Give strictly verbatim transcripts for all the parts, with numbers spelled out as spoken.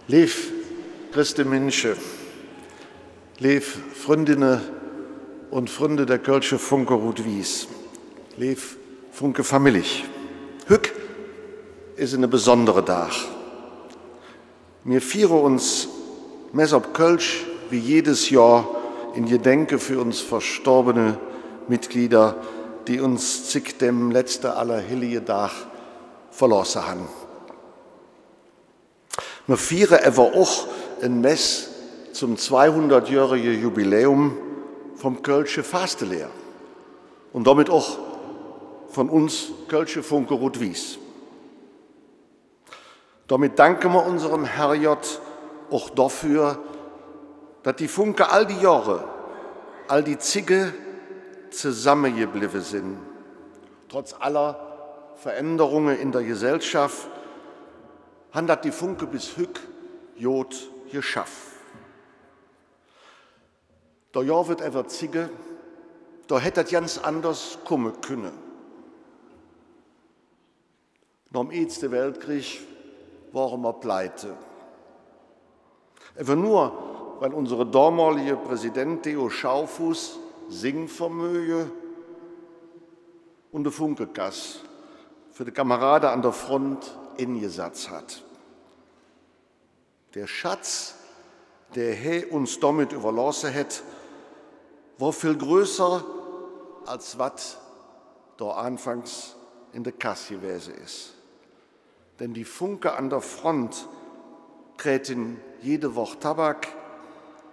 Leev Chresteminsche, leev Fründinne un Fründe der Kölsche Funke Rud-Wieß, leev Funke-Famillich, hügg es ene besondere Dag. Mir fiere uns Mess op Kölsch, wie jedes Johr, en Gedenke för uns verstorbene Mitglieder, die uns zick dem letzte Allerhillige Dag verlooße han. Mer fiere ävver och en Mess zom zweihundertjöhrige Jubiläum vum kölsche Fasteleer un domet och vun uns kölsche Funke Rud-Wieß. Domet danke mer unsem Herrgodd och doför, dat die Funke all die Johre, all die Zigge zesammegeblevve sin. Trotz aller Veränderunge en der Gesellschaff han dat die Funke bes hügg god geschaff. Do gov et ävver Zigge, do hät dat ganz anders kumme künne. Nohm Eetste Weltkreeg wore mer pleite. Ävver nor, weil unse domolige Präsident Theo Schaufuß sing Vermöge un de Funkekass för de Kamerade an der Front engesatz hät. Der Schatz, dä hä uns domet üvverlooße hät, wor vill größer, als wat do aanfangs en de Kass gewäse es. Denn die Funke an der Front kräte jede Woch Tabak,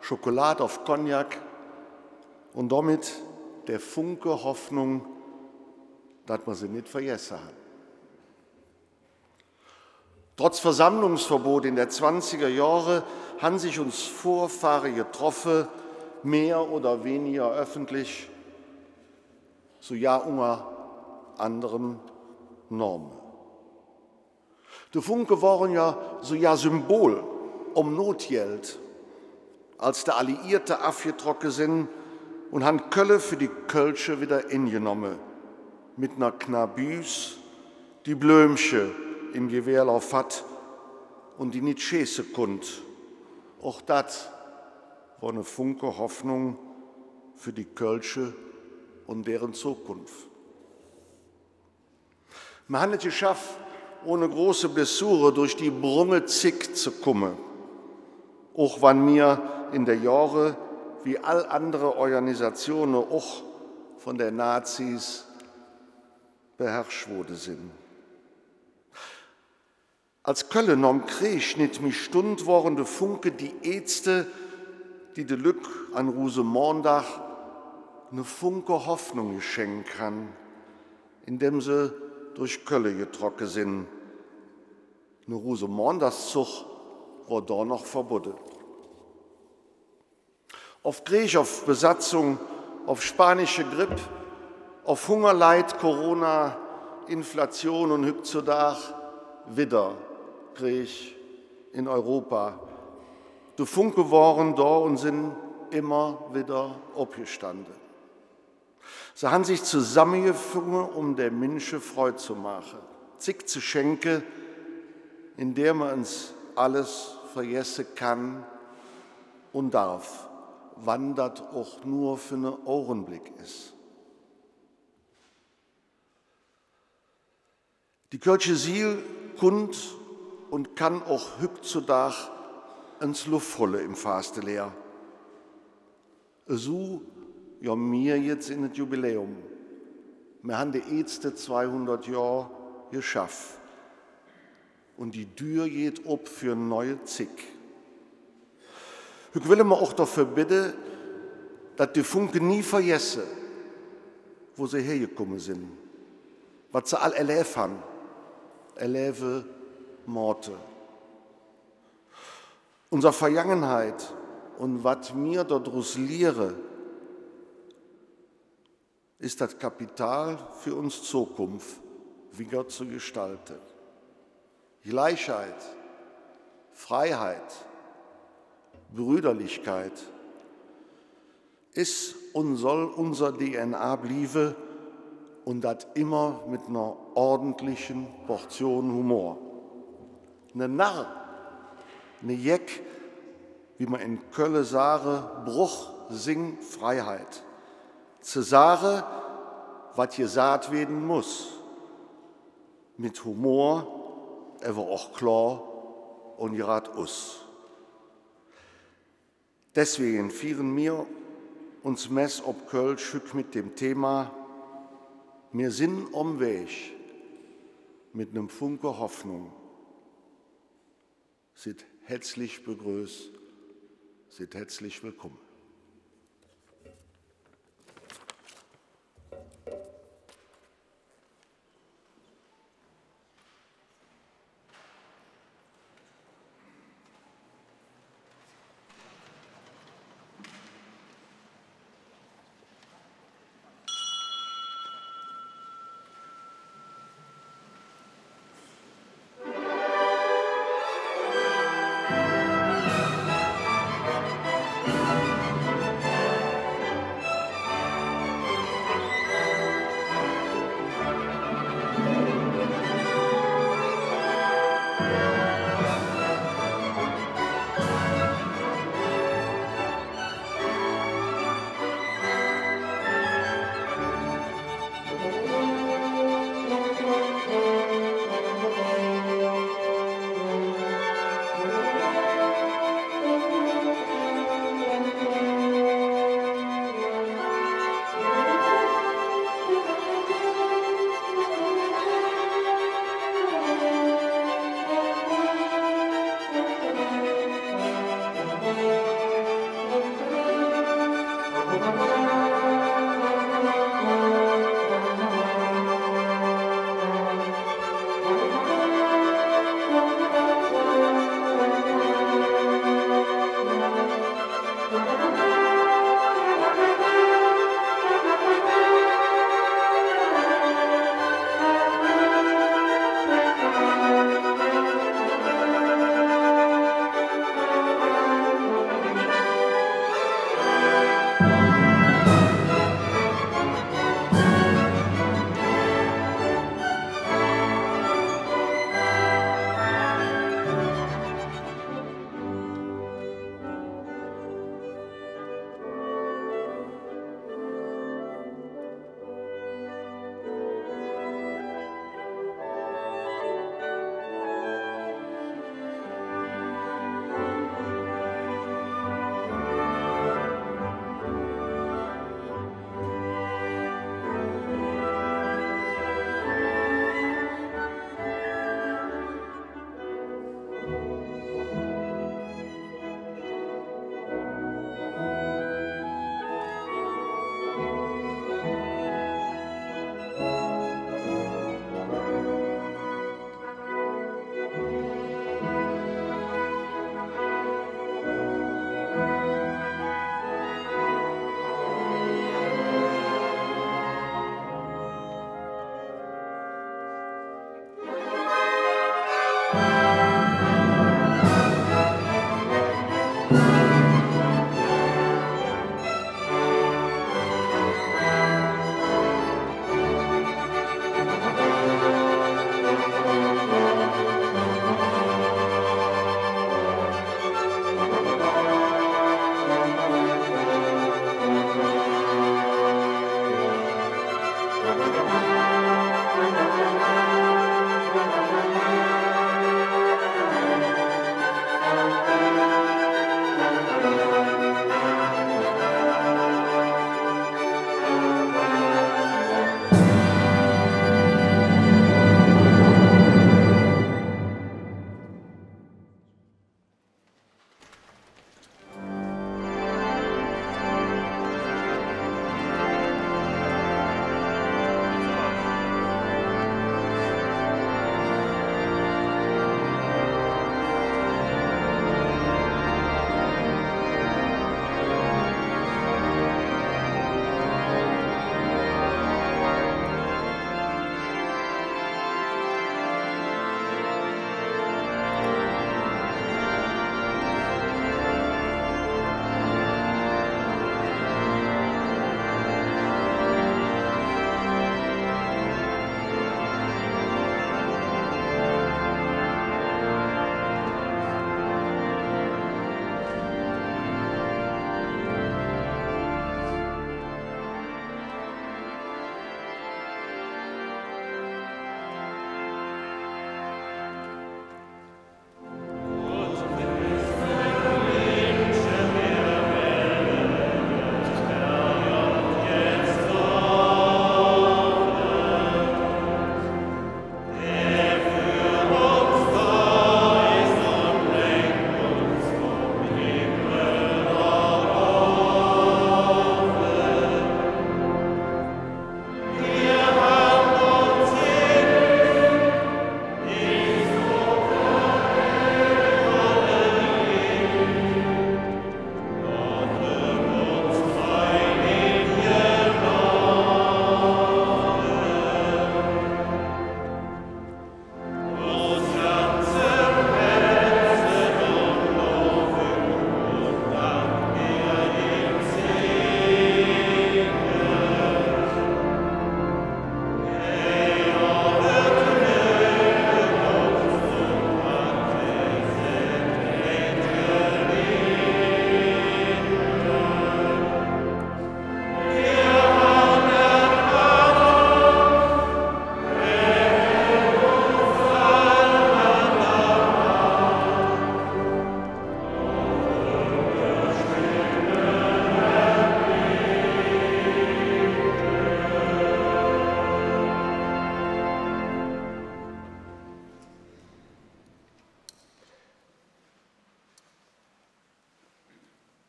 Schokolad ov Cognac un domet der Funke Hoffnung, dat mer se nit vergesse han. Trotz Versammlungsverbot en de zwanziger Johre han sich uns Vörfahre getroffe, mih oder winniger öffentlich, sugar unger anderem Nome. De Funke wore jo sugar Symbol om Notgeld, als de Alliierte avgetrocke sin un han Kölle för die Kölsche widder engenomme, met ner Knabüs, die Blömche em Gewährlauf hatt un die nit scheeße kunnt. Och dat wor ne Funke Hoffnung för die Kölsche un deren Zokunf. Mer han et geschaff, ohne große Blessure durch die brunge Zigg ze kumme, och wann mir en de Johre, wie all andere Organisatione, och vun de Nazis beherrsch woode sin. Als Kölle nohm Kreeg nit mih stundt, wore de Funke die eetste, die de Lück an Rusemondag ne Funke Hoffnung geschenk han, indäm se durch Kölle getrocke sin. Ne Rusemondagszog wor do noch verbodde. Ov Kreeg, ov Besatzung, ov spaanische Gripp, ov Hunger, Leid, Corona, Inflation un hüggzedag widder Kreeg en Europa. De Funke wore do un sin immer widder opgestande. Se han sich zesammegefunge, öm de Minsche Freud ze maache, Zigg ze schenke, en der mer ens alles vergesse kann un darf, wann dat och nor för ne Augenblick es. Die kölsche Siel kunnt un kann och hüggzedag ens Luff holle em Fasteleer. Esu gonn mir jetz en et Jubiläum. Mir han de eetste zweihundert Johr geschaff. Un die Dür geiht op för en neue Zigg. Hügg welle mer och doför bedde, dat die Funke nie vergesse, wo se hergekumme sin, wat se all erläv han, erläve moote. Unser Vergangenheit un wat mir dodrus liere, es dat Kapital för uns Zokunf wigger ze gestalte. Gleichheit, Freiheit, Brüderlichkeit es un soll unser D N A blieve, un dat immer met ner ordentliche Portion Humor. Ne Narr, Ne Jeck, wie mer en Kölle sage, bruch sing Freiheit. Ze sage, wat gesaht wääde muss. Met Humor, ävver och klor un gradaus. Deswäge fiere mir uns Mess op Kölsch hügg met dem Thema: Mir sin om Wäg, met nem Funke Hoffnung. Sid hätzlich begröß, sid hätzlich wellkumme.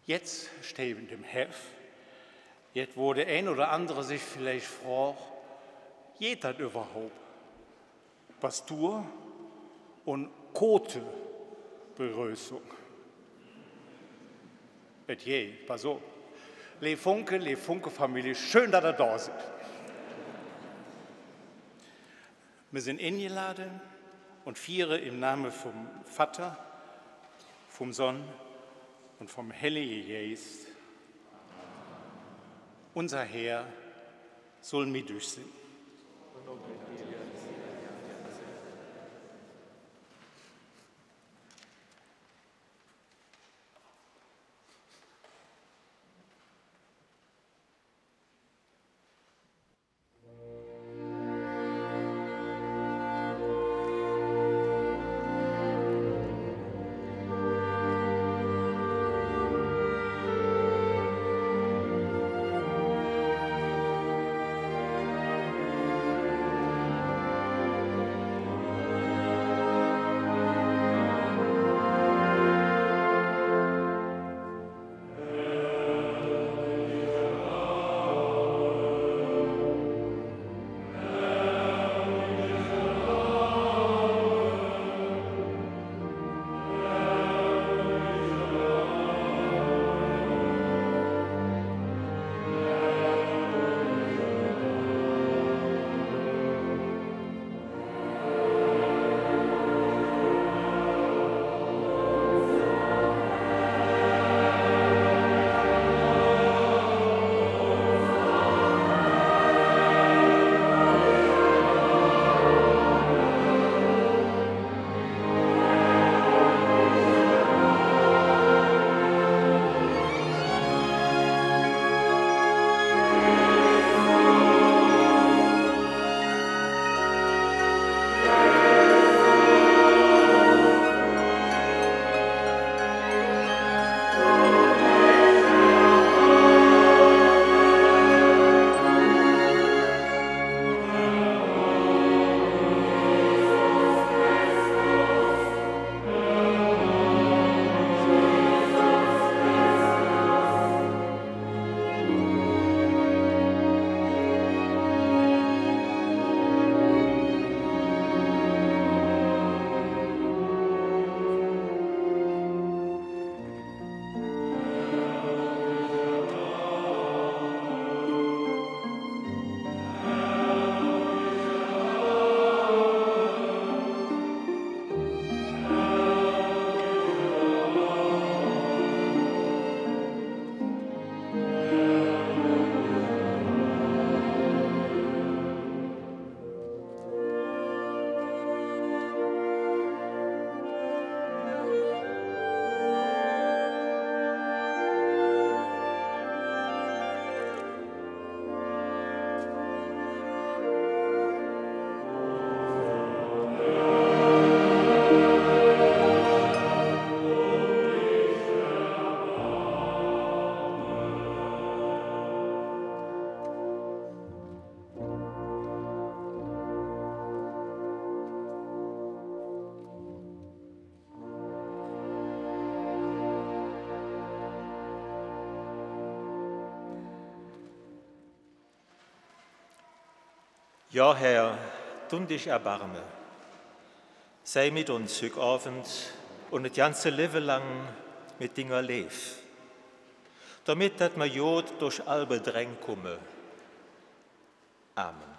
Jetz steiht em Heft, jetz, wo der ein oder andere sich villeich frog: Geiht dat üvverhaup? Pastur un koote Begrößung. Et geiht, pass op. Leev Funke, leev Funke-Famillie, schön, dat ehr do sid. Mir sin engelade un fiere em Name vum Vatter, vum Sonn un vum Hellige Geis. Unser Här soll met üch sin. Jo, Här, dun dich erbarme. Sei met uns hügg Ovend un et ganze Levve lang met dinger Leev, domet dat mer god durch all Bedräng kumme. Amen.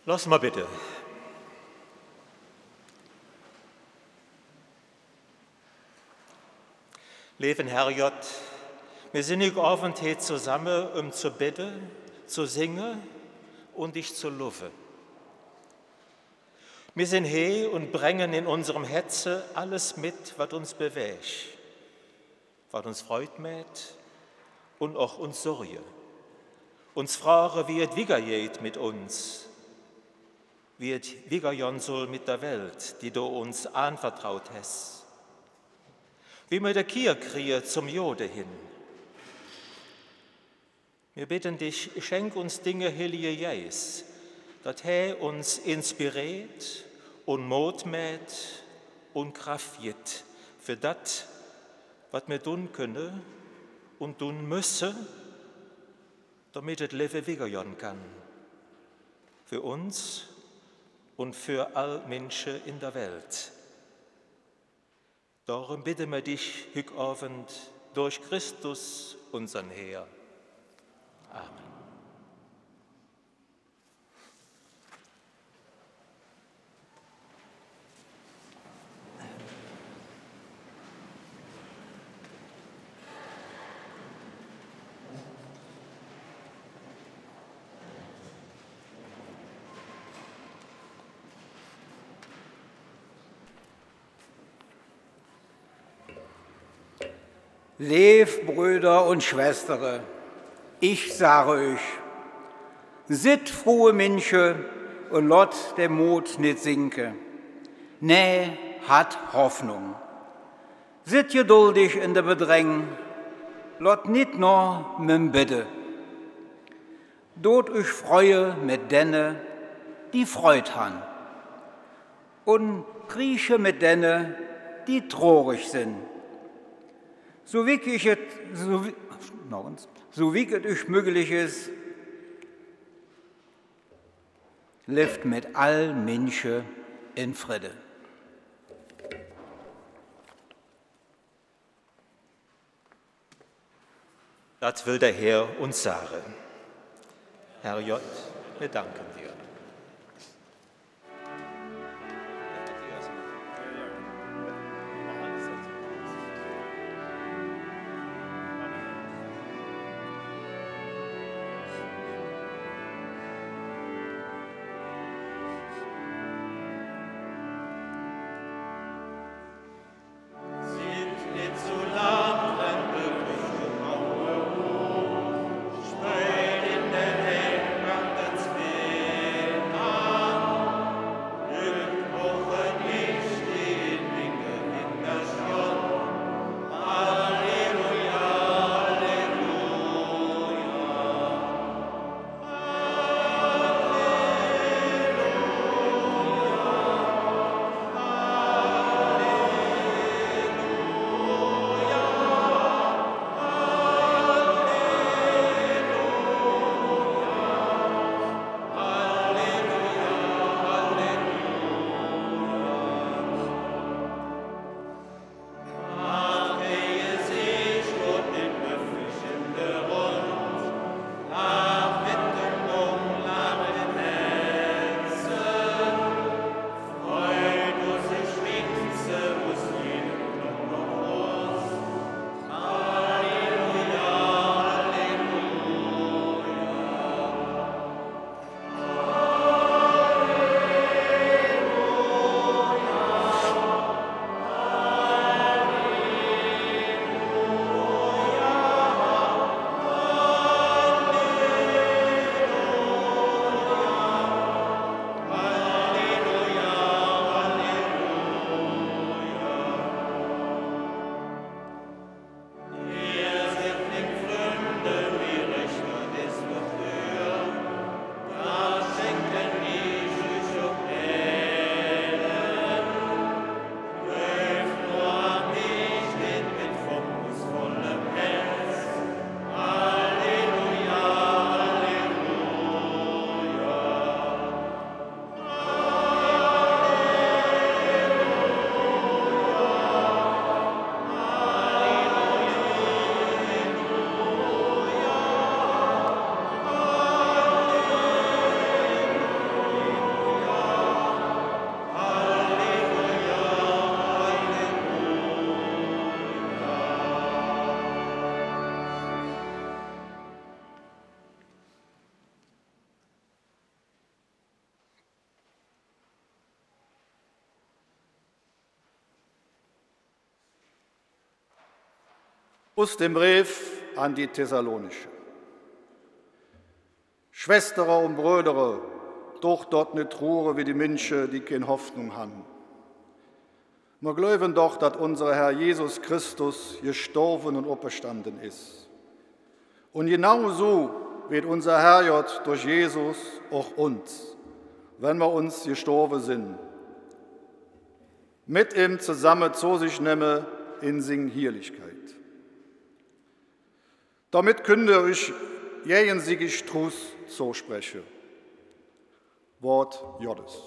Loss mer bedde. Leeven Herrgodd, mir sin hügg Ovend hee zesamme, öm ze bedde, ze singe un dich ze lovve. Mir sin hee un bränge en unserem Hätze alles met, wat uns bewäg, wat uns Freud mäht un och uns Sorge. Uns Frage, wie et wiggergeiht met uns, wie et wiggergonn soll met der Welt, die do uns aanvertraut häs. Wie mer de Kir krige zom Gode hin. Mir bedde dich, schenk uns dinge Hellige Geis, dat hä uns inspireet un Mod mäht un Kraff gitt för dat, wat mir dun künne un dun müsse, domet et Levve wiggergonn kann, för uns un för all Minsche en der Welt. Doröm bedde mer dich hügg Ovend durch Christus, unsen Herr. Amen. Leev Bröder un Schwestere, ich sage üch: Sidd fruhe Minsche un loot der Mod nit sinke. Nä, hat Hoffnung. Sidd geduldig en der Bedräng, loot nit noh mem Bedde. Dot üch freue met denne, die Freud han, un kriesche met denne, die trorig sin. Su wigg ich et, su wi-, noch ens, su wigg et üch möglich es, levt met all Minsche en Fridde. Dat well der Herr uns sage. Herrgodd, mir danke dir. Us dem Breef an die Thessalonicher. Schwestere un Brödere, dot nit truure wie die Minsche, die kein Hoffnung han. Mer gläuve doch, dat unse Herr Jesus Christus gestorve un operstande es. Un genau su weed unse Herrgodd durch Jesus och uns, wann mer uns gestorve sin, met im zesamme zo sich nemme en sing Hilligkeit. Domet künnt ehr üch gägesiggig Truss zospreche. Wood Goddes.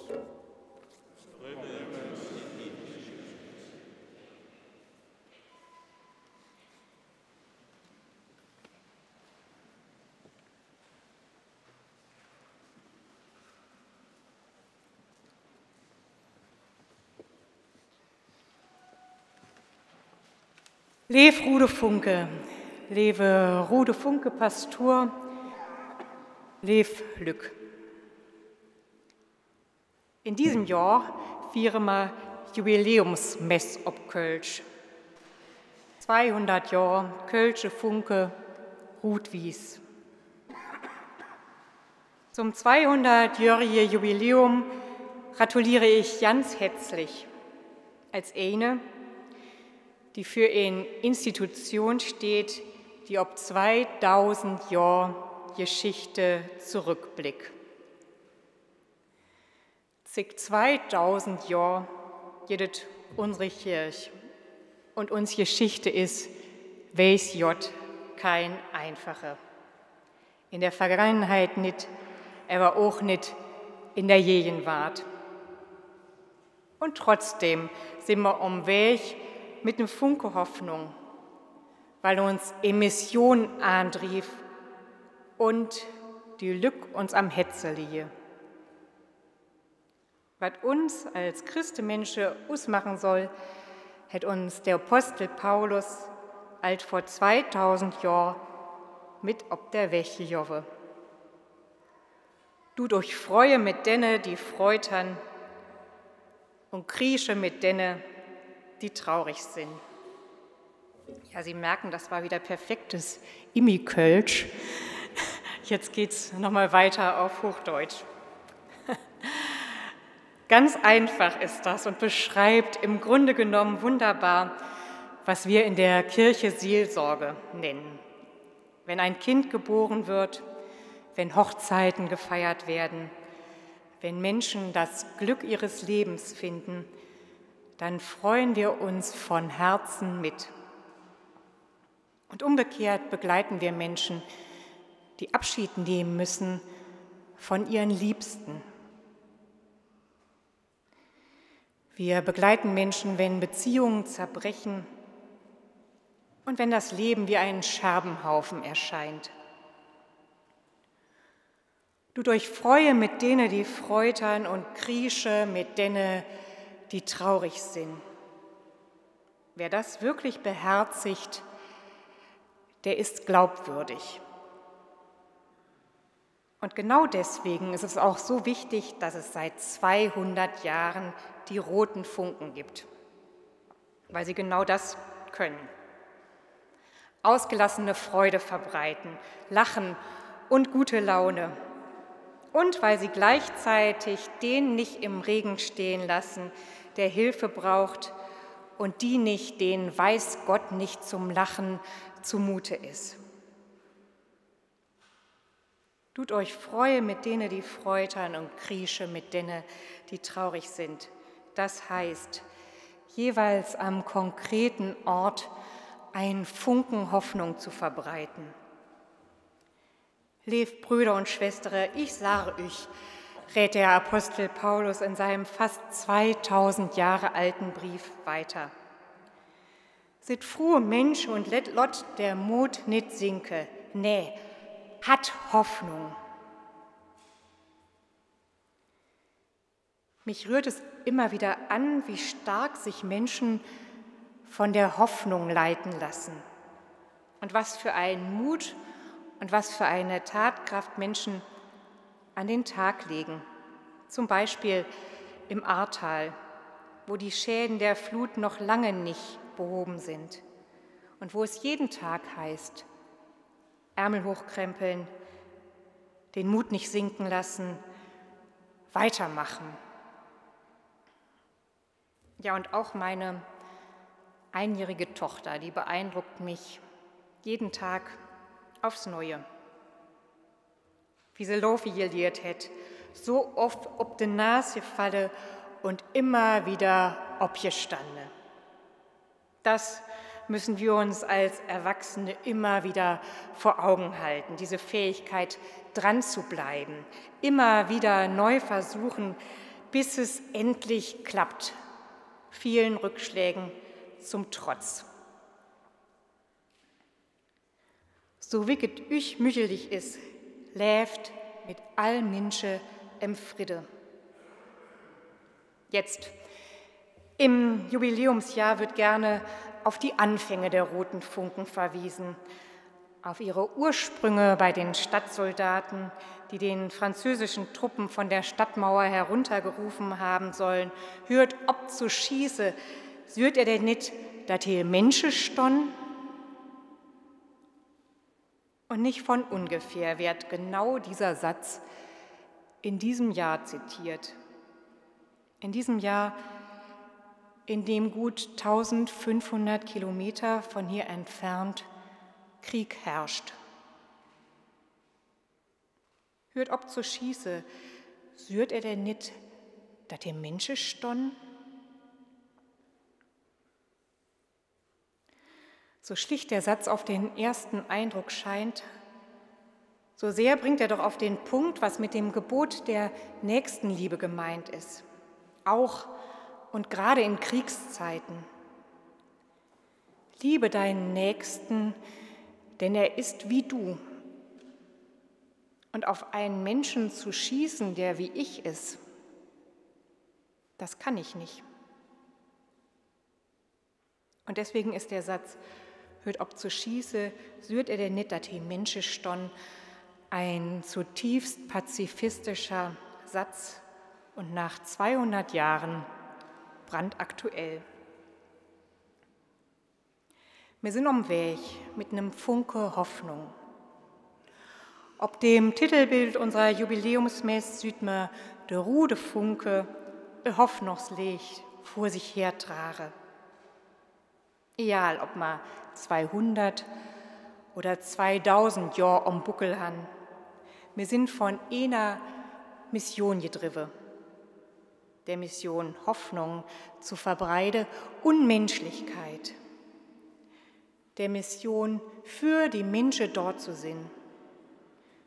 Leev Rude Funke, leeve Rude Funke Pastur, leev Lück. En diesem Johr fiere mer Jubiläumsmess op Kölsch. Zweihundert Johr Kölsche Funke Rut-Wieß. Zum zweihundertjöhrige Jubiläum gratuliere ich ganz hätzlich als eine, die för en Institution steiht, die op zweidausend Johr Geschichte zoröckblick. Zick zweidausend Johr gitt et unsere Kirch. Un uns Geschichte es, weiß Godd, kein einfache. En der Vergangenheit nit, ävver och nit en der Gägewaat. Un trotzdäm sin mer om Wäg met dem Funke Hoffnung, weil uns en Mission aandriev un die Lück uns am Hätze lige. Wat uns als Christeminsche usmaache soll, hät uns der Apostel Paulus ald vör zweidausend Johr met op der Wäg gegovve. Dot üch freue met denne, die Freud han, un kriesche met denne, die traurig sin. Ja, Sie merken, das war wieder perfektes Immi-Kölsch. Jetzt geht's noch mal weiter auf Hochdeutsch. Ganz einfach ist das und beschreibt im Grunde genommen wunderbar, was wir in der Kirche Seelsorge nennen. Wenn ein Kind geboren wird, wenn Hochzeiten gefeiert werden, wenn Menschen das Glück ihres Lebens finden, dann freuen wir uns von Herzen mit. Und umgekehrt begleiten wir Menschen, die Abschied nehmen müssen von ihren Liebsten. Wir begleiten Menschen, wenn Beziehungen zerbrechen und wenn das Leben wie ein Scherbenhaufen erscheint. Dot üch freue met denne, die Freud han, un kriesche met denne, die traurig sin. Wer das wirklich beherzigt, der ist glaubwürdig. Und genau deswegen ist es auch so wichtig, dass es seit zweihundert Jahren die Roten Funken gibt, weil sie genau das können. Ausgelassene Freude verbreiten, Lachen und gute Laune. Und weil sie gleichzeitig den nicht im Regen stehen lassen, der Hilfe braucht, und die nicht, denen weiß Gott nicht zum Lachen zumute ist. Dot üch freue met denne, die Freud han, un kriesche met denne, die traurig sind. Das heißt, jeweils am konkreten Ort einen Funken Hoffnung zu verbreiten. Leev Bröder un Schwestere, ich sage üch, rät der Apostel Paulus in seinem fast zweitausend Jahre alten Brief weiter. Sid fruhe Minsche un let, lot der Mot nit sinke. Nä, hat Hoffnung. Mich rührt es immer wieder an, wie stark sich Menschen von der Hoffnung leiten lassen. Und was für einen Mut und was für eine Tatkraft Menschen an den Tag legen. Zum Beispiel im Ahrtal, wo die Schäden der Flut noch lange nicht behoben sind. Und wo es jeden Tag heißt: Ärmel hochkrempeln, den Mut nicht sinken lassen, weitermachen. Ja, und auch meine einjährige Tochter, die beeindruckt mich jeden Tag aufs Neue. Wie se laafe geliert hät, su off op de Nas gefalle un immer widder opgestande. Das müssen wir uns als Erwachsene immer wieder vor Augen halten, diese Fähigkeit, dran zu bleiben, immer wieder neu versuchen, bis es endlich klappt, vielen Rückschlägen zum Trotz. Su wigg et üch müglich es, lävt met all Minsche em Fridde. Jetzt, im Jubiläumsjahr, wird gerne auf die Anfänge der Roten Funken verwiesen, auf ihre Ursprünge bei den Stadtsoldaten, die den französischen Truppen von der Stadtmauer heruntergerufen haben sollen: Hürt op ze scheeße, süht ehr dann nit, dat hee Minsche stonn? Und nicht von ungefähr wird genau dieser Satz in diesem Jahr zitiert. In diesem Jahr, in dem gut tausendfünfhundert Kilometer von hier entfernt Krieg herrscht. Hürt op ze scheeße, süht ehr dann nit, dat hee Minsche stonn? So schlicht der Satz auf den ersten Eindruck scheint, so sehr bringt er doch auf den Punkt, was mit dem Gebot der Nächstenliebe gemeint ist, auch und gerade in Kriegszeiten. Liebe deinen Nächsten, denn er ist wie du. Und auf einen Menschen zu schießen, der wie ich ist, das kann ich nicht. Und deswegen ist der Satz: Hürt op ze scheeße, süht ehr dann nit, dat hee Minsche stonn, ein zutiefst pazifistischer Satz und nach zweihundert Jahren brandaktuell. Mir sin om Wäg met nem Funke Hoffnung. Op dem Titelbild unserer Jubiläumsmess süht mer de rude Funke, e Hoffnungsleech vür sich her trage. Egal, ob mer zweihundert oder zweidausend Johr om Buckel han, mir sin von eener Mission gedrevve, der Mission, Hoffnung zu verbreide un Menschlichkeit. Der Mission, för die Minsche do ze sin.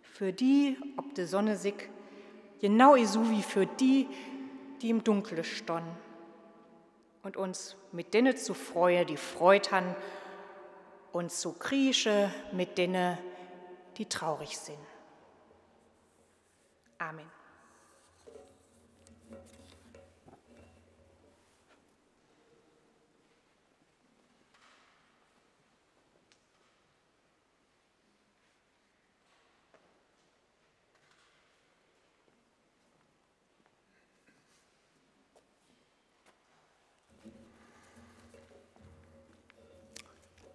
För die op der Sonnesigg, genau esu wie för die, die em Dunkle stonn. Un uns met denne ze freue, die Freud han, un ze kriesche met denne, die traurig sin. Amen.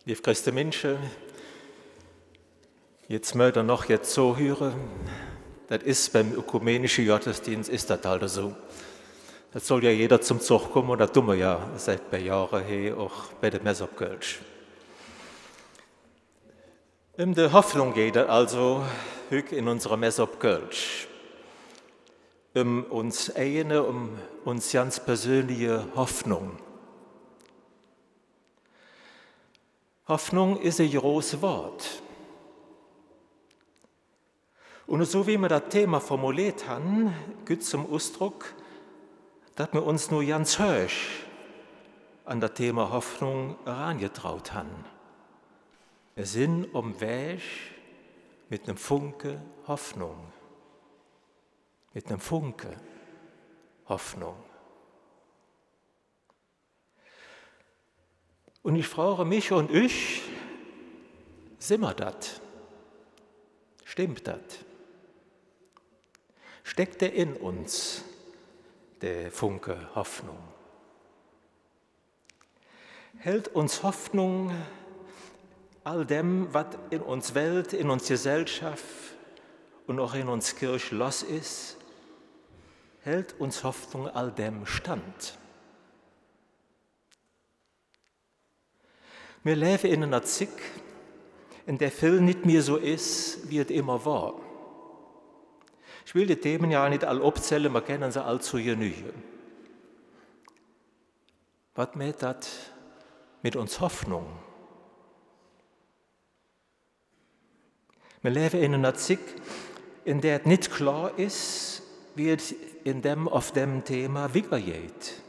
Leev Chresteminsche, jetz mööt ehr noch jet zohüre. Dat es beim ökumenische Gottesdeens, es dat halt esu. Dat soll jo jeder zom Zog kumme, un dat dun mer jo zick paar Johre he och bei der Mess op Kölsch. Öm de Hoffnung geiht et alsu hügg en unserer Mess op Kölsch. Öm uns eigene, öm uns ganz persönliche Hoffnung. Hoffnung es e groß Wood. Un esu wie mer dat Thema formuleet han, gitt et zom Usdrock, dat mer uns nor ganz höösch an dat Thema Hoffnung erangetraut han. Mer sin om Wäg met nem Funke Hoffnung. Met nem Funke Hoffnung. Un ich froge mich un üch, sin mer dat? Stemmp dat? Steck dä en uns, dä Funke Hoffnung? Häld uns Hoffnung All däm, wat en uns Welt, en uns Gesellschaff un och en uns Kirch loss es, häld uns Hoffnung all däm stand. Mir levve en ener Zigg, en der vill nit mih esu es, wie et immer wor. Ich well de Theme jo nit all opzälle, mer kenne se all zo Genüge. Wat mäht dat met uns Hoffnung? Mir levve en ener Zigg, en der et nit klor es, wie et en däm ov däm Thema wigger geiht.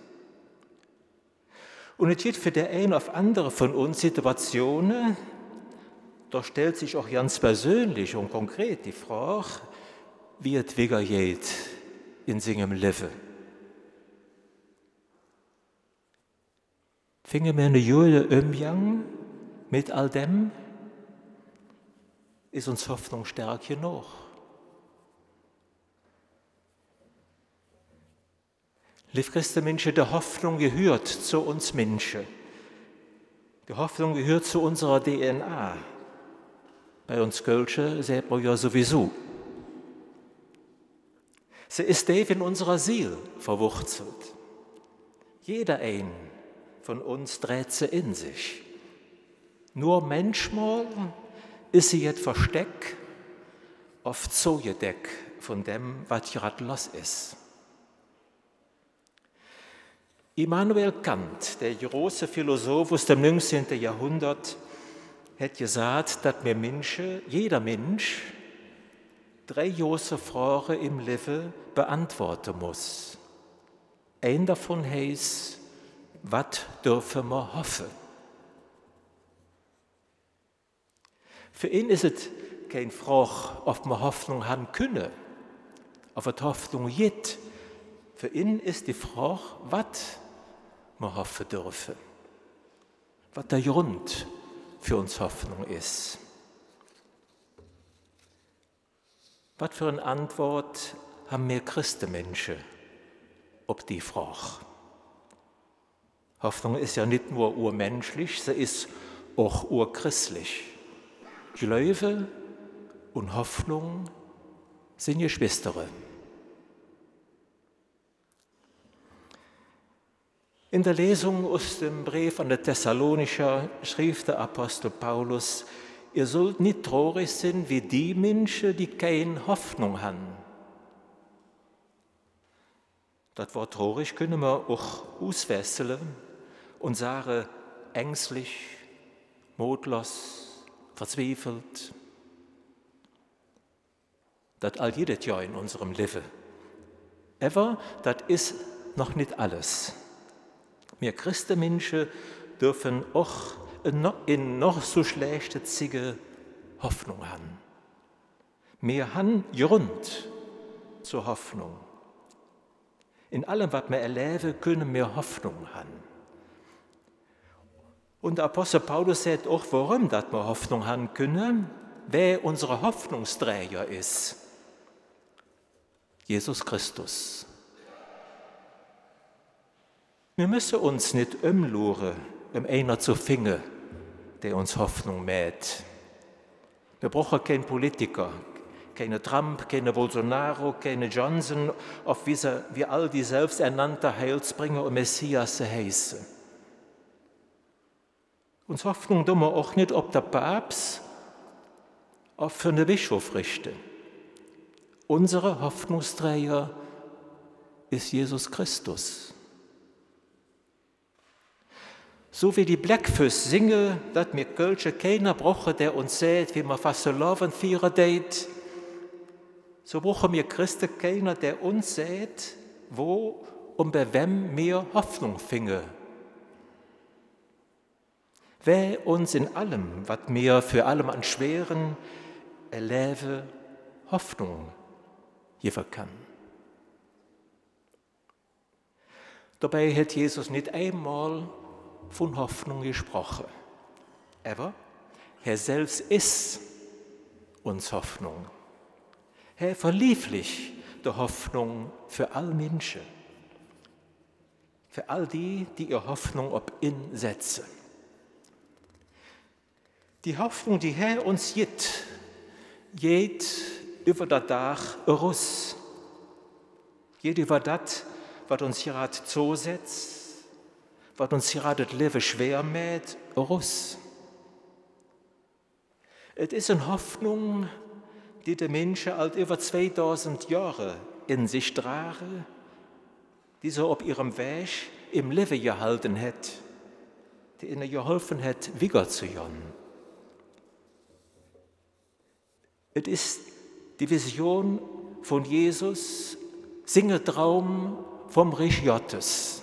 Un et gitt för der ein ov andere vun uns Situatione, do stellt sich och ganz persönlich un konkret die Frog, wie et wigger geiht en singem Levve. Finge mer ene gode Ömgang met all däm? Es uns Hoffnung stärk genog? Leev Christeminsche, de Hoffnung gehürt zo uns Minsche. De Hoffnung gehürt zo unserer D N A. Bei uns Kölsche säht mer jo sowieso. Se es deef en unserer Siel verwurzelt. Jederein vun uns dräht se en sich. Nor mänchmol es se jet versteck, off zogedeck vun däm, wat grad loss es. Immanuel Kant, der große Philosoph us dem nüngzehnte Johrhundert, hät gesaht, dat mer Minsche, jeder Minsch, drei große Froge em Levve beantwoode muss. Ein dovun heiß: Wat dörfe mer hoffe? För en es et kein Frog, ov mer Hoffnung han künne, ov et Hoffnung gitt. För en es die Frog, wat mer hoffe dörfe, wat der Grund för uns Hoffnung es. Wat för en Antwood han mir Christeminsche op die Frog? Hoffnung es jo nit nor urminschlich, se es och urchristlich. Gläuve un Hoffnung sin Geschwistere. En der Lesung us dem Breef an de Thessalonicher schrevv der Apostel Paulus: Ehr sollt nit trorig sin wie die Minsche, die kein Hoffnung han. Dat Wood trorig künne mer och uswähßele un sage: ängslich, modlos, verzwiefelt. Dat all gitt et jo en unserem Levve. Ävver dat es noch nit alles. Mir Christeminsche dörfe och en no-, en noch su schläächte Zigge Hoffnung han. Mir han Grund zor Hoffnung. En allem, wat mir erlevve, künne mir Hoffnung han. Un der Apostel Paulus säht och, woröm dat mer Hoffnung han künne, wä unse Hoffnungsdräger es: Jesus Christus. Mir müsse uns nit ömluure, öm einer ze finge, dä uns Hoffnung mäht. Mir bruche kein Politiker, keine Trump, keine Bolsonaro, keine Johnson, ov wie se, wie all die selbsternannte Heilsbringer un Messiasse heiße. Uns Hoffnung dun mer och nit op der Paps, ov för ne Bischof richte. Unse Hoffnungsdräger es Jesus Christus. Su wie die Bläck Fööss singe, dat mir Kölsche keiner bruche, dä uns säht, wie mer Fastelovend fiere deit, su bruche mir Christe keiner, dä uns säht, wo un bei wäm mir Hoffnung finge. Wä uns en allem, wat mir för allem an Schweren erlevve, Hoffnung gevve kann. Dobei hät Jesus nit eimol vun Hoffnung gesproche. Ävver hä selvs es uns Hoffnung. Hä verlievlich de Hoffnung för all Minsche. För all die, die ehr Hoffnung op in setze. Die Hoffnung, die hä uns gitt, geiht üvver der Dag erus. Geiht üvver dat, wat uns grad zosetz, wat uns grad et Levve schwer mäht, erus. Et es en Hoffnung, die de Minsche ald üvver zweidausend Johre en sich drage, die se op ehrem Wäg em Levve gehalde hät, die inne geholfe hät, wigger ze gonn. Et es die Vision vun Jesus singe Draum vum Rich Goddes,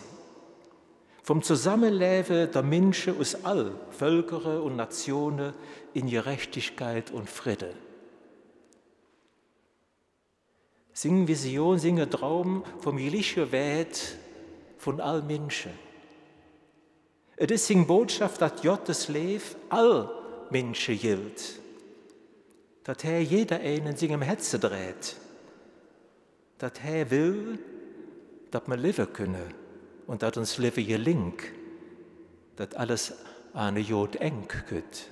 vum Zosammelevve der Minsche us all Völkere un Natione en Gerechtigkeit un Fridde. Sing Vision, singe Draum vum gliche Wääd vun all Minsche. Et es sing Botschaff, dat Goddes Leev all Minsche gilt, dat hä jeder ein en singem Hätze dräht, dat hä well, dat mer levve künne un dat uns Levve geling, dat alles an e god Engk kütt.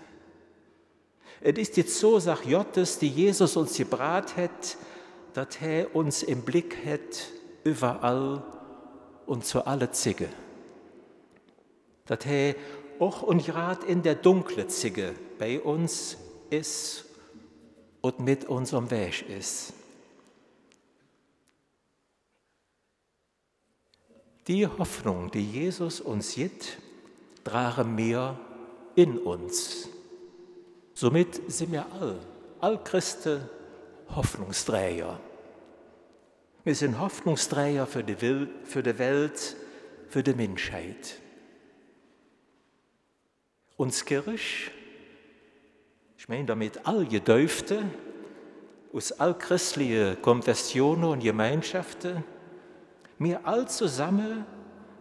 Et es die Zosag Goddes, die Jesus uns gebraht hät, dat hä uns em Bleck hät, üvverall un zo alle Zigge. Dat hä och un grad en der dunkle Zigge bei uns es un met uns om Wäg es. Die Hoffnung, die Jesus uns gitt, drage mir en uns. Somit sin mir all, all Christe Hoffnungsdräger. Mir sin Hoffnungsdräger för de Wel-, för de Welt, för de Minschheit. Uns Kirch, ich mein domet all Gedäufte us all chressliche Konfessione un Gemeinschafte, mir all zosamme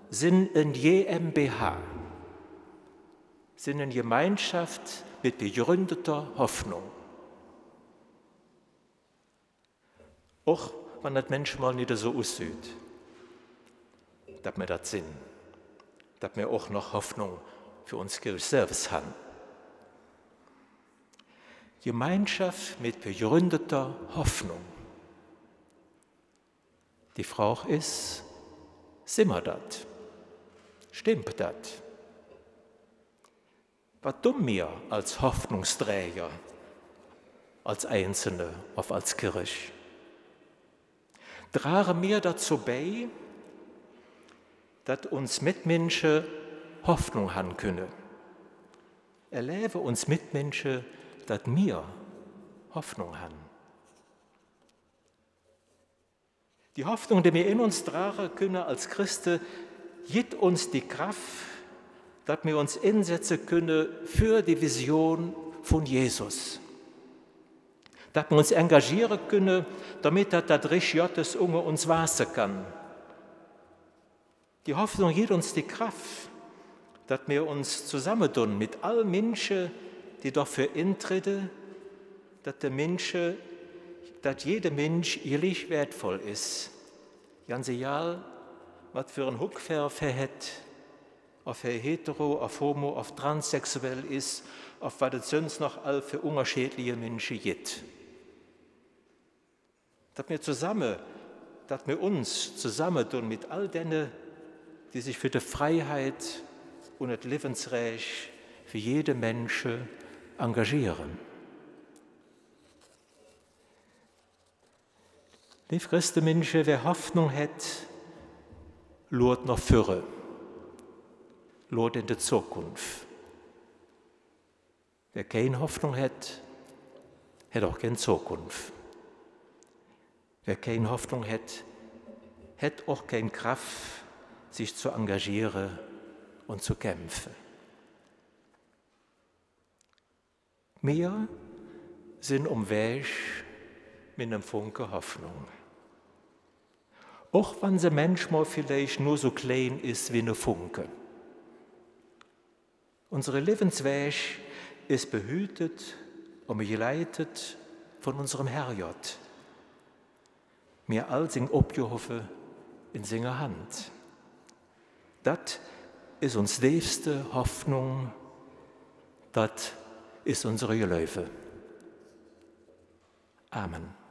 sin en GmbH, sin en Gemeinschaff met begründeter Hoffnung. Och wann dat mänchmol nit esu ussüht, dat mir dat sin, dat mir och noch Hoffnung för uns Kirch selvs han. Gemeinschaff met begründeter Hoffnung. Die Frog es, sin mer dat? Stemmp dat? Wat dun mir als Hoffnungsdräger, als Einzelne ov als Kirch? Drage mir dozo bei, dat uns Metminsche Hoffnung han künne? Erlevve uns Metminsche, dat mir Hoffnung han? Die Hoffnung, die mir en uns drage künne als Christe, gitt uns die Kraff, dat mir uns ensetze künne för die Vision vun Jesus. Dat mir uns engagiere künne, domet dat, dat Rich Goddes unger uns wahße kann. Die Hoffnung gitt uns die Kraff, dat mir uns zosammedun met all Minsche, die doför entredde, dat de Minsche, dat jede Minsch glich wäätvoll es. Ganz egal, wat för en Huckfärv hä hät, ov hä hetero, ov homo, ov transsexuell es, ov wat et söns noch all för ungerscheedliche Minsche gitt. Dat mir zosamme, dat mir uns zosammedun met all denne, die sich för de Freiheit un et Levvensräch för jede Minsche engagiere. Leev Chresteminsche, wä Hoffnung hät, luurt noh vürre, luurt en de Zokunf. Wä kein Hoffnung hät, hät och kein Zokunf. Wä kein Hoffnung hät, hät och kein Kraff, sich zo engagiere un zo kämpfe. Mir sin om Wäg met nem Funke Hoffnung. Och wann se mänchmol villeich nor su klein es wie ne Funke. Unsere Levvenswäg es behütet un begleitet vun unserem Herrgodd. Mir all sin opgehovve en singer Hand. Dat es uns deefste Hoffnung, dat ist unsere Geläufe. Amen.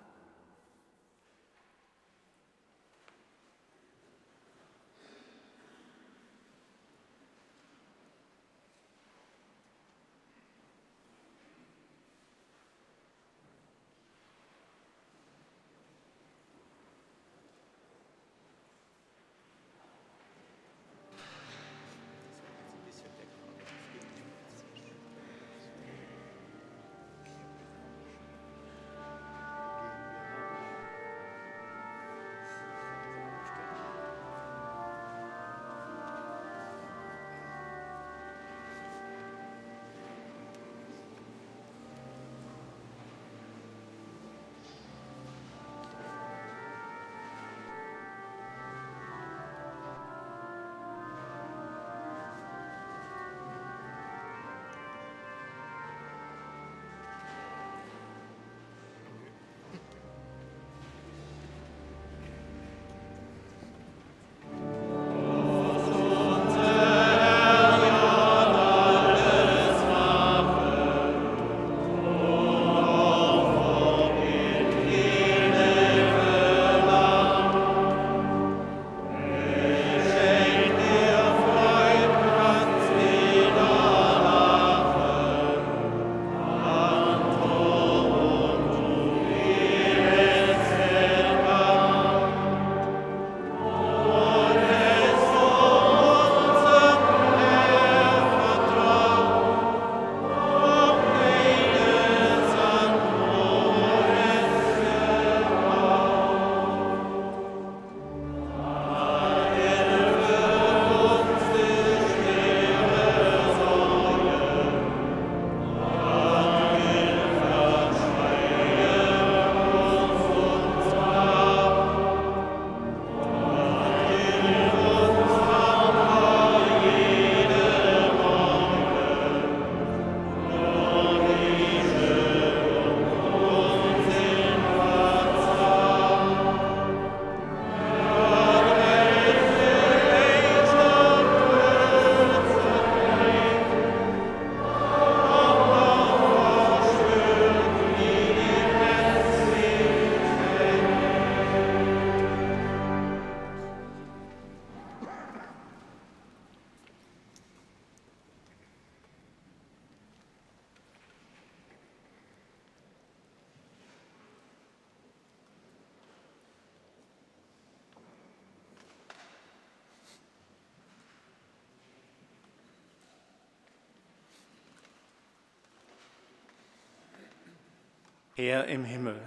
Här em Himmel,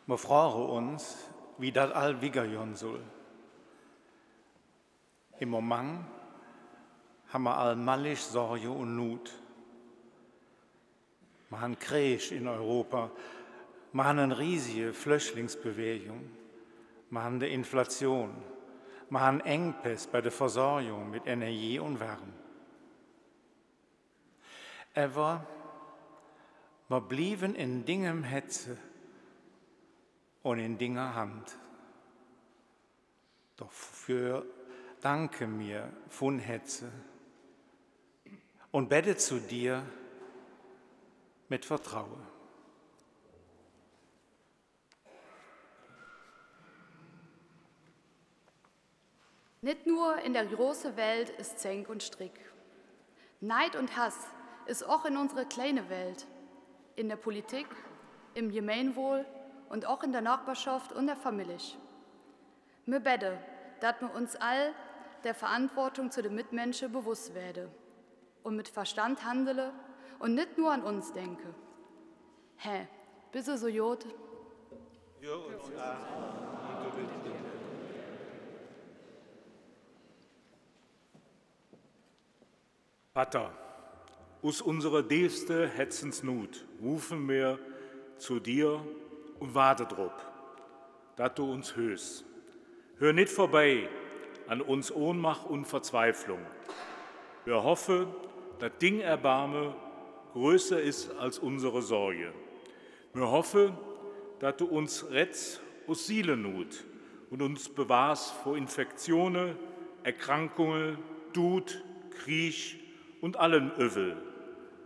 mer froge uns, wie dat all wiggergonn soll. Em Momang han mer all mallig Sorge un Nut. Mer han Kreeg en Europa, mer han en riesige Flüchtlingsbewegung, mer han de Inflation, mer han Engpäss bei der Versorgung met Energie un Wärm. Ävver mer blieve en dingem Hätze un en dinger Hand. Doför danke mer vun Hätze un bedde zo dir met Vertraue. Nit nor en der große Welt es Zänk un Strick. Neid un Hass es och en unsere kleine Welt, en der Politik, em Gemeinwohl un och en der Nachbarschaff un der Famillich. Mer bedde, dat mer uns all der Verantwortung zo de Metminsche bewuss wääde un met Verstand handele un nit nor an uns denke. Hä, bes esu god. Vatter, us unsere deefste Hätzensnut rufe mer zo dir un waade drop, dat do uns höös. Hür nit vörbei an uns Ohnmaach un Verzweiflung. Mer hoffe, dat ding Erbarme größer es als unsere Sorge. Mer hoffe, dat do uns retts us Siellenut un uns bewahrs vör Infektione, Erkrankunge, Dud, Kreeg un allem Üvvel.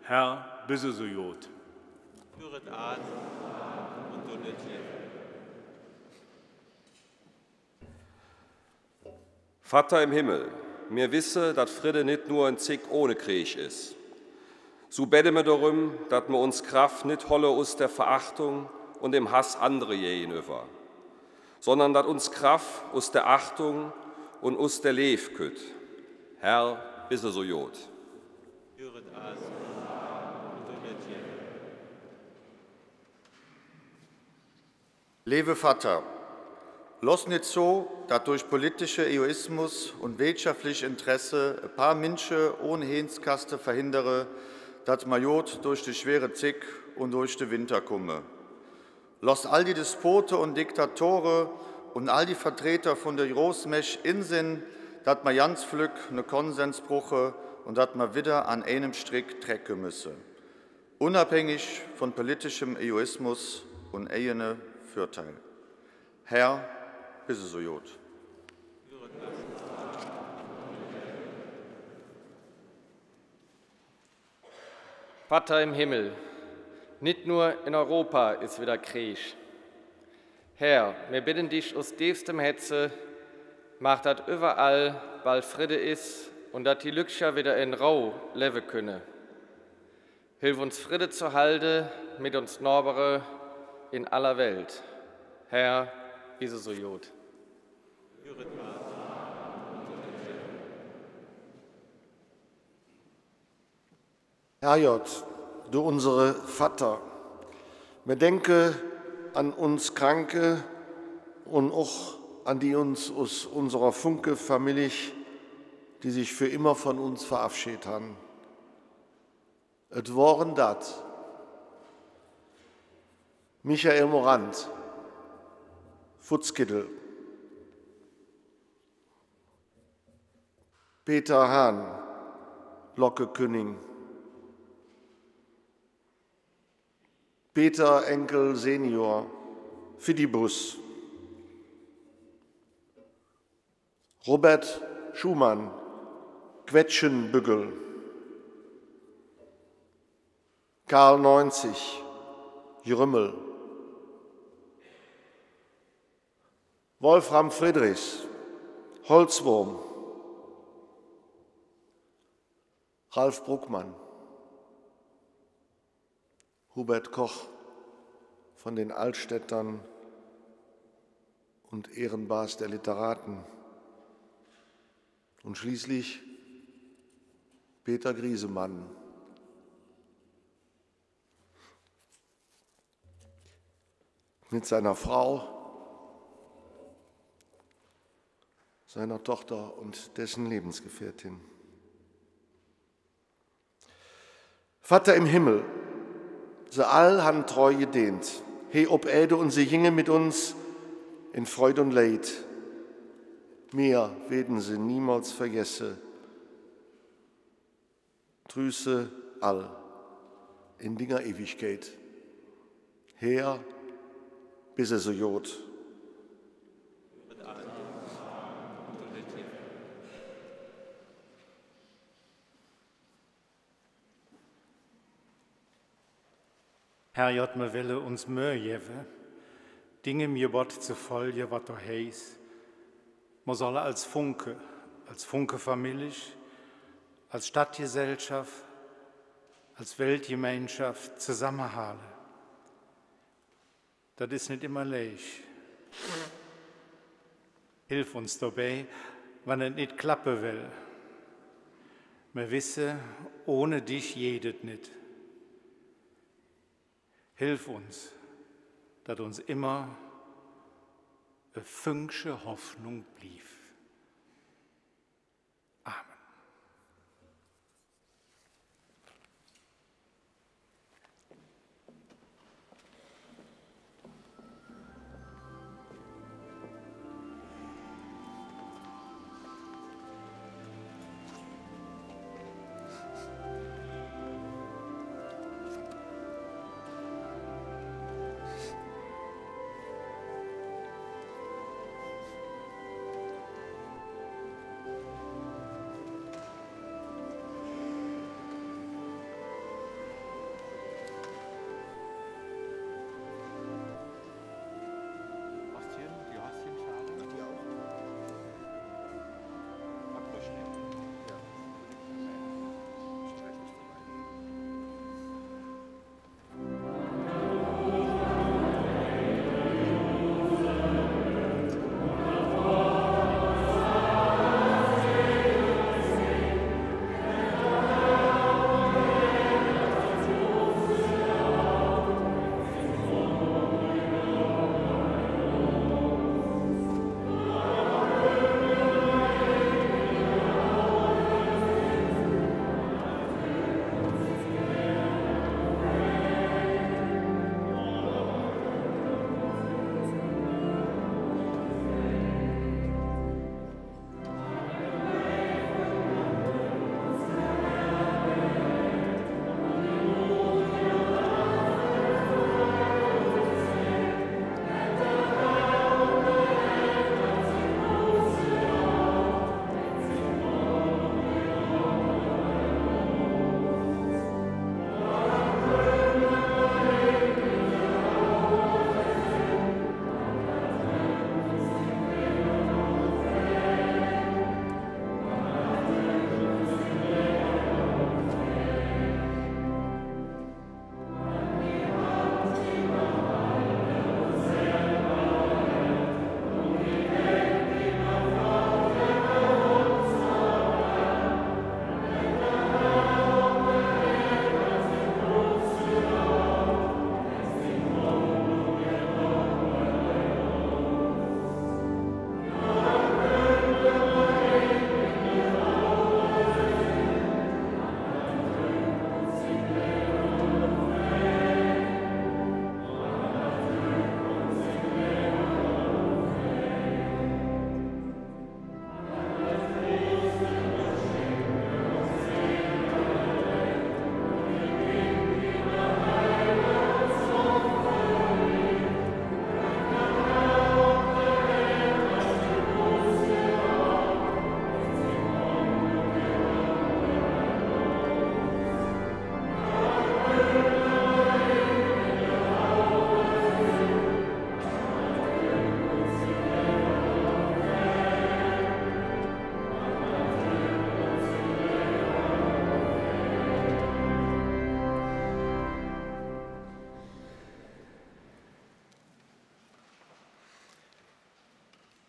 Herr, bes esu god. Hüret aan un dun et levve. Vatter em Himmel, mir wesse, dat Fridde nit nor en Zigg ohne Kreeg es. Su bedde mir doröm, dat mir uns Kraff nit holle us der Verachtung un dem Hass andere gägenüvver, sondern dat uns Kraff us der Achtung un us der Leev kütt. Herr, bes esu god. Leeve Vatter, loss nit zo, dat durch politische Egoismus un wirtschaftlich Interesse e paar Minsche ohne Heenskaste verhindere, dat mer god durch de schwere Zigg un durch de Winter kumme. Loss all die Despote un Diktatore un all die Vertreter vun de Großmäch ensinn, dat mer ganz flöck ne Konsens bruche un dat mer widder an einem Strick trecke müsse, unabhängig vun politischem Egoismus un eigene Vördeil. Herr, bes esu god. Vatter em Himmel, nit nor en Europa es widder Kreeg. Herr, mir bedde dich us deefstem Hätze, maach, dat üvverall bal Fridde es un dat die Lückcher widder en Rauh levve künne. Hilf uns, Fridde ze halde met uns Nohbere en aller Welt. Herr, bes esu god. Herrgodd, do unsere Vatter, mir denke an uns Kranke un och an die us, us unserer Funke-Famillich, die sich för immer vun uns verabscheedt han. Et wore dat Michael Morant, Futzkiddel, Peter Hahn, Lockekünning, Peter Enkel Senior, Fidibus, Robert Schumann, Quetschebüggel, Karl Neunzig, Jrümmel, Wolfram Friedrichs, Holzwurm, Ralf Bruckmann, Hubert Koch von den Altstädtern und Ehrenbaas der Literaten und schließlich Peter Griesemann mit seiner Frau, seiner Tochter und dessen Lebensgefährtin. Vatter em Himmel, se all han treu gedeent, hee op Ääd, un se ginge met uns en Freud un Leid. Mir weede se niemols vergesse. Trüg se all en dinger Iwigkeit. Herr, bes esu god. Herrgodd, mer welle uns Möh gevve, dingem Gebodd ze folge, wat do heiß, mer solle als Funke, als Funkefamillich, als Stadtgesellschaff, als Weltgemeinschaff zesammehalde. Dat es nit immer leich. Helf uns dobei, wann et nit klappe well. Mer wesse, ohne dich geiht et nit. Helf uns, dat uns immer e Fünkche Hoffnung bliev. Amen.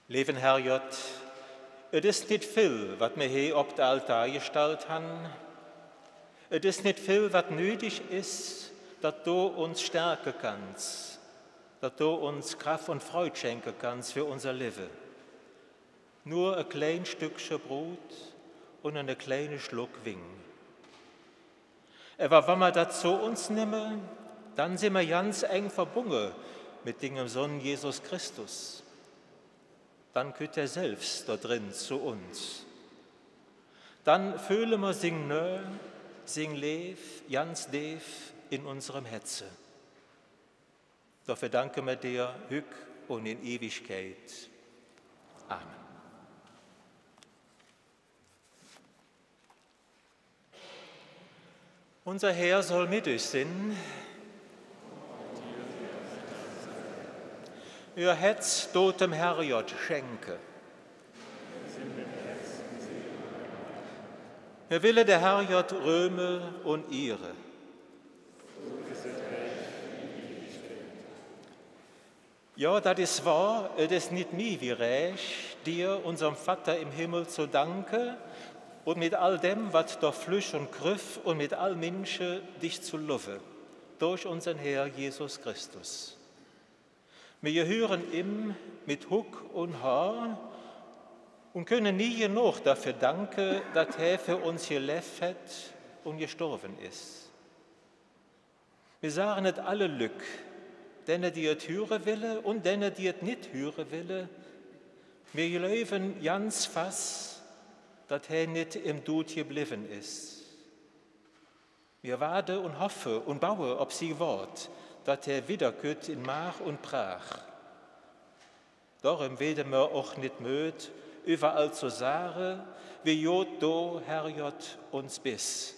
Leeven Herrgodd, et es nit vill, wat mer hee op der Altar gestallt han. Et es nit vill, wat nüdig es, dat do uns stärke kanns, dat do uns Kraff un Freud schenke kanns för unser Levve. Nor e klein Stöckche Brud un ene kleine Schluck Wing. Ävver wann mer dat zo uns nemme, dann sin mer ganz eng verbunge met dingem Sonn Jesus Christus. Dann kütt hä selvs do dren zo uns. Dann föhle mer sing Nöh, sing Leev ganz deef en unserem Hätze. Doför danke mer dir hügg un en Iwigkeit. Amen. Unser Här soll met üch sin. Üür Hätz dot dem Herrgodd schenke. Mer welle der Herrgodd röhme un iere. Jo, dat es wohr, et es nit mih wie rääch, dir, unserem Vatter em Himmel, zo danke un met all däm, wat do flüch un krüff, un met all Minsche dich zo lovve, durch unsern Här Jesus Christus. Mer gehüre im met Hugg un Hoor un künne nie genog doför danke, dat hä för uns geläv hät un gestorve es. Mer sage et alle Lück, denne, die et hüre welle un denne, die et nit hüre welle, mer gläuve ganz fass, dat hä nit em Dud geblevve es. Mer waade un hoffe un baue op si Wood, dat hä widderkütt en Maach un Praach. Dodröm weede mer och nit möd, üvverall zo sage: Wie god do, Herrgodd, uns bes,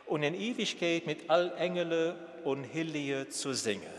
un en Iwigkeit met all Engele un Hellige zo singe.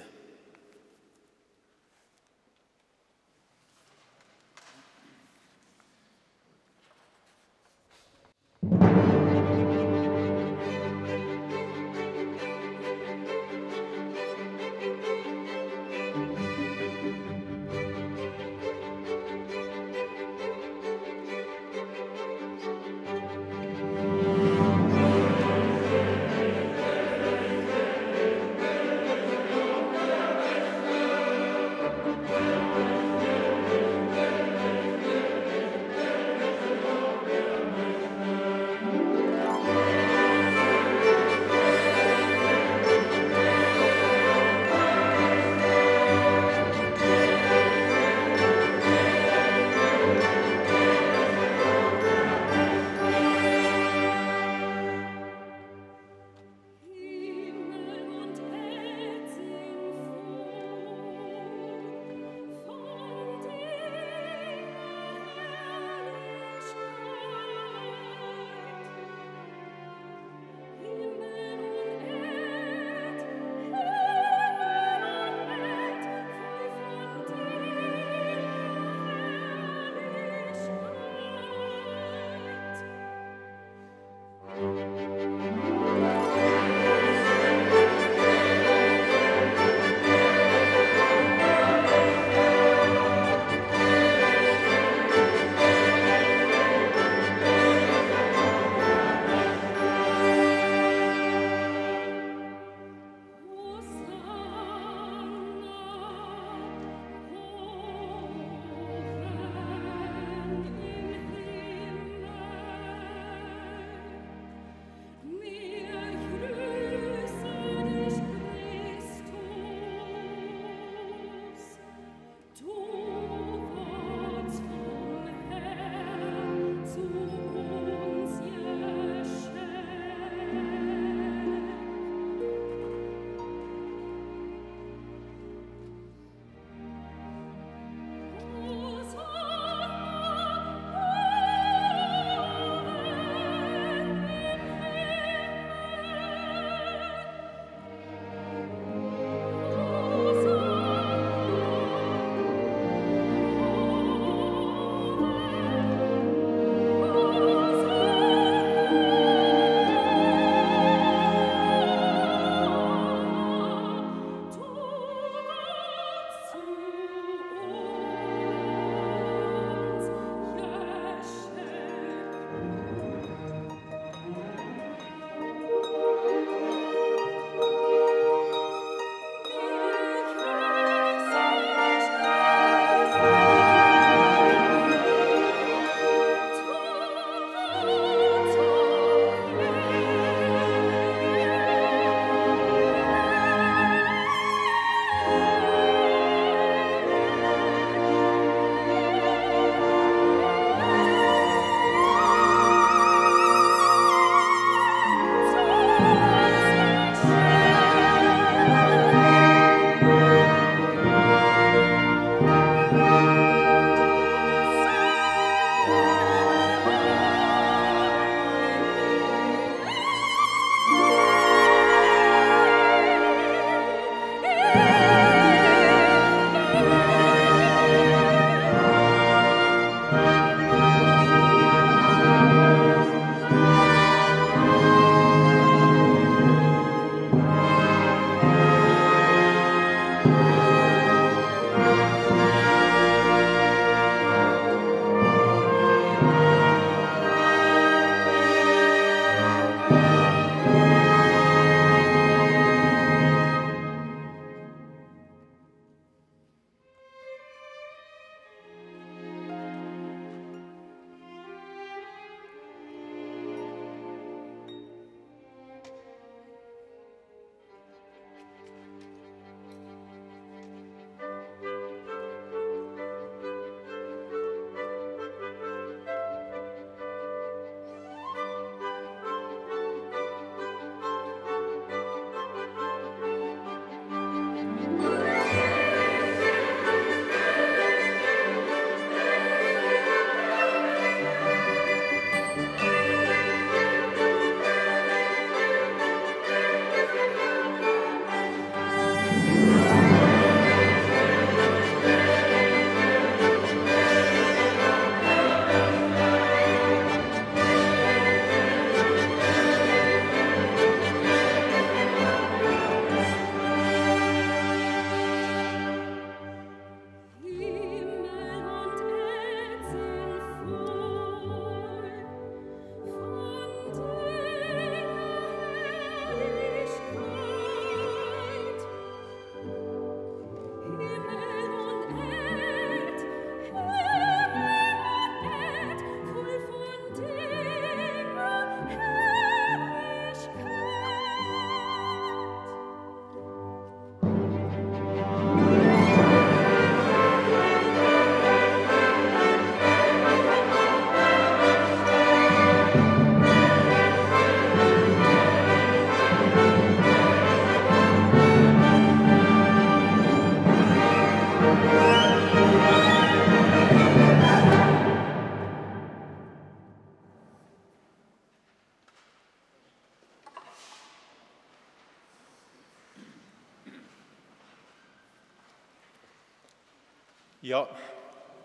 Jo,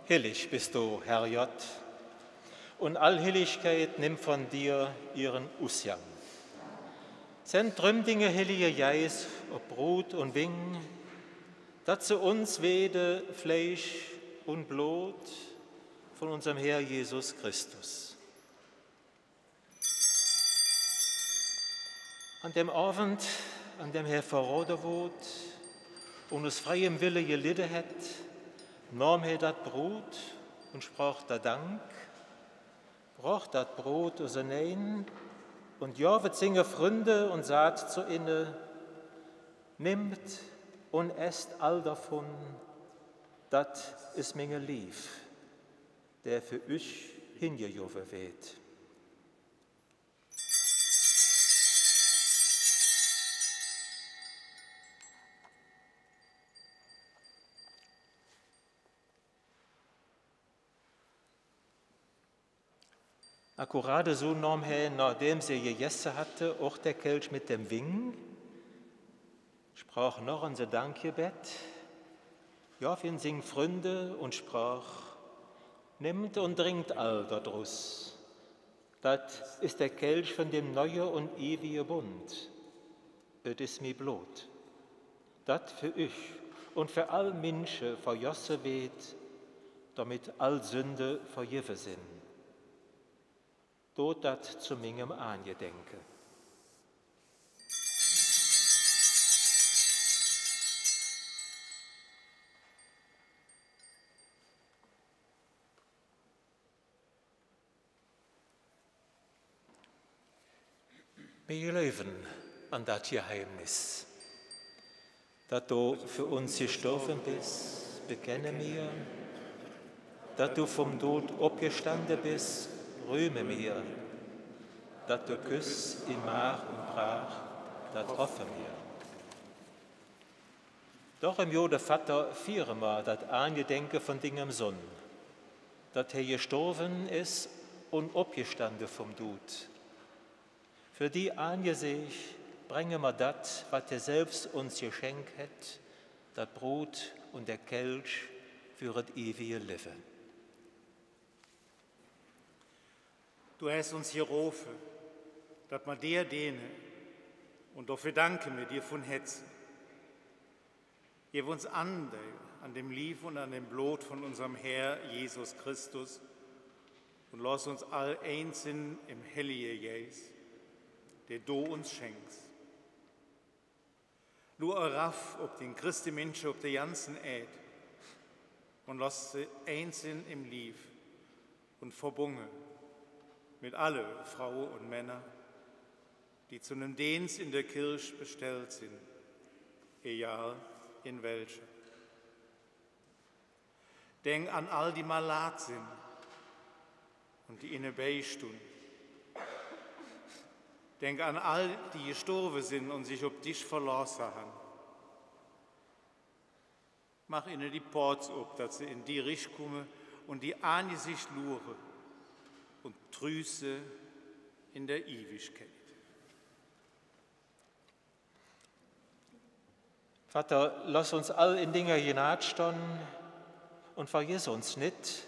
hellig bes do, Herrgodd, un all Helligkeit nimmp vun dir ehren Usgang. Send dröm dinge hellige Geis op Brud un Wing, dat se uns weede Fleisch un Blod vun unsem Herr Jesus Christus. An däm Ovend, an däm hä verrode woodt un us freiem Welle geledde hät, nohm hä dat Brud un sproch der Dank, broch dat Brud usenein un gov et singe Fründe un saht zo inne: Nimmp un esst all dovun, dat es minge Liev, dä för üch hingegovve weed. Akkurat esu nohm hä, nohdäm se gegesse hatte, och der Kelch met däm Wing, sproch noch ens e Dankgebedd, gov en sing Fründe un sproch: Nimmp un drinkp all dodrus. Dat es der Kelch vun däm neue un iwige Bund. Et es mi Blod, dat för üch un för all Minsche vergosse weed, domet all Sünde vergevve sin. Dot dat zo mingem Aangedenke. Mir gläuve an dat Geheimnis. Dat do för uns gestorve bes, bekenne mir. Dat do vum Dud opgestande bes, röhme mir. Dat do küss en Maach un Praach, dat hoffe mir. Doch em gode Vatter fiere mer dat Aangedenke vun dingem Sonn, dat hä gestorve es un opgestande vum Dud. För di Aangeseech bränge mer dat, wat hä selvs uns geschenk hät, dat Brud un der Kelch för et iwige Levve. Do häs uns gerofe, dat mer dir deene, un doför danke mer dir vun Hätze. Gev uns Aandeil an däm Liev un an däm Blod vun unserem Häär Jesus Christus un loss uns all eins sin em Hellige Geis, dä do uns schenks. Luur erav op de Chresteminsche op der ganze Ääd un loss se eins sin em Liev un verbunge met alle Fraue un Männer, die zo nem Deens en der Kirch bestellt sin, egal en welcher. Denk an all, die malad sin un die inne beistunn. Denk an all, die gestorve sin un sich op dich verlooße han. Maach inne die Pooz op, dat se en di Rich kumme un di Aangeseech luure un trüste en der Iwigkeit. Vatter, loss uns all en dinger Gnad stonn un vergess uns nit,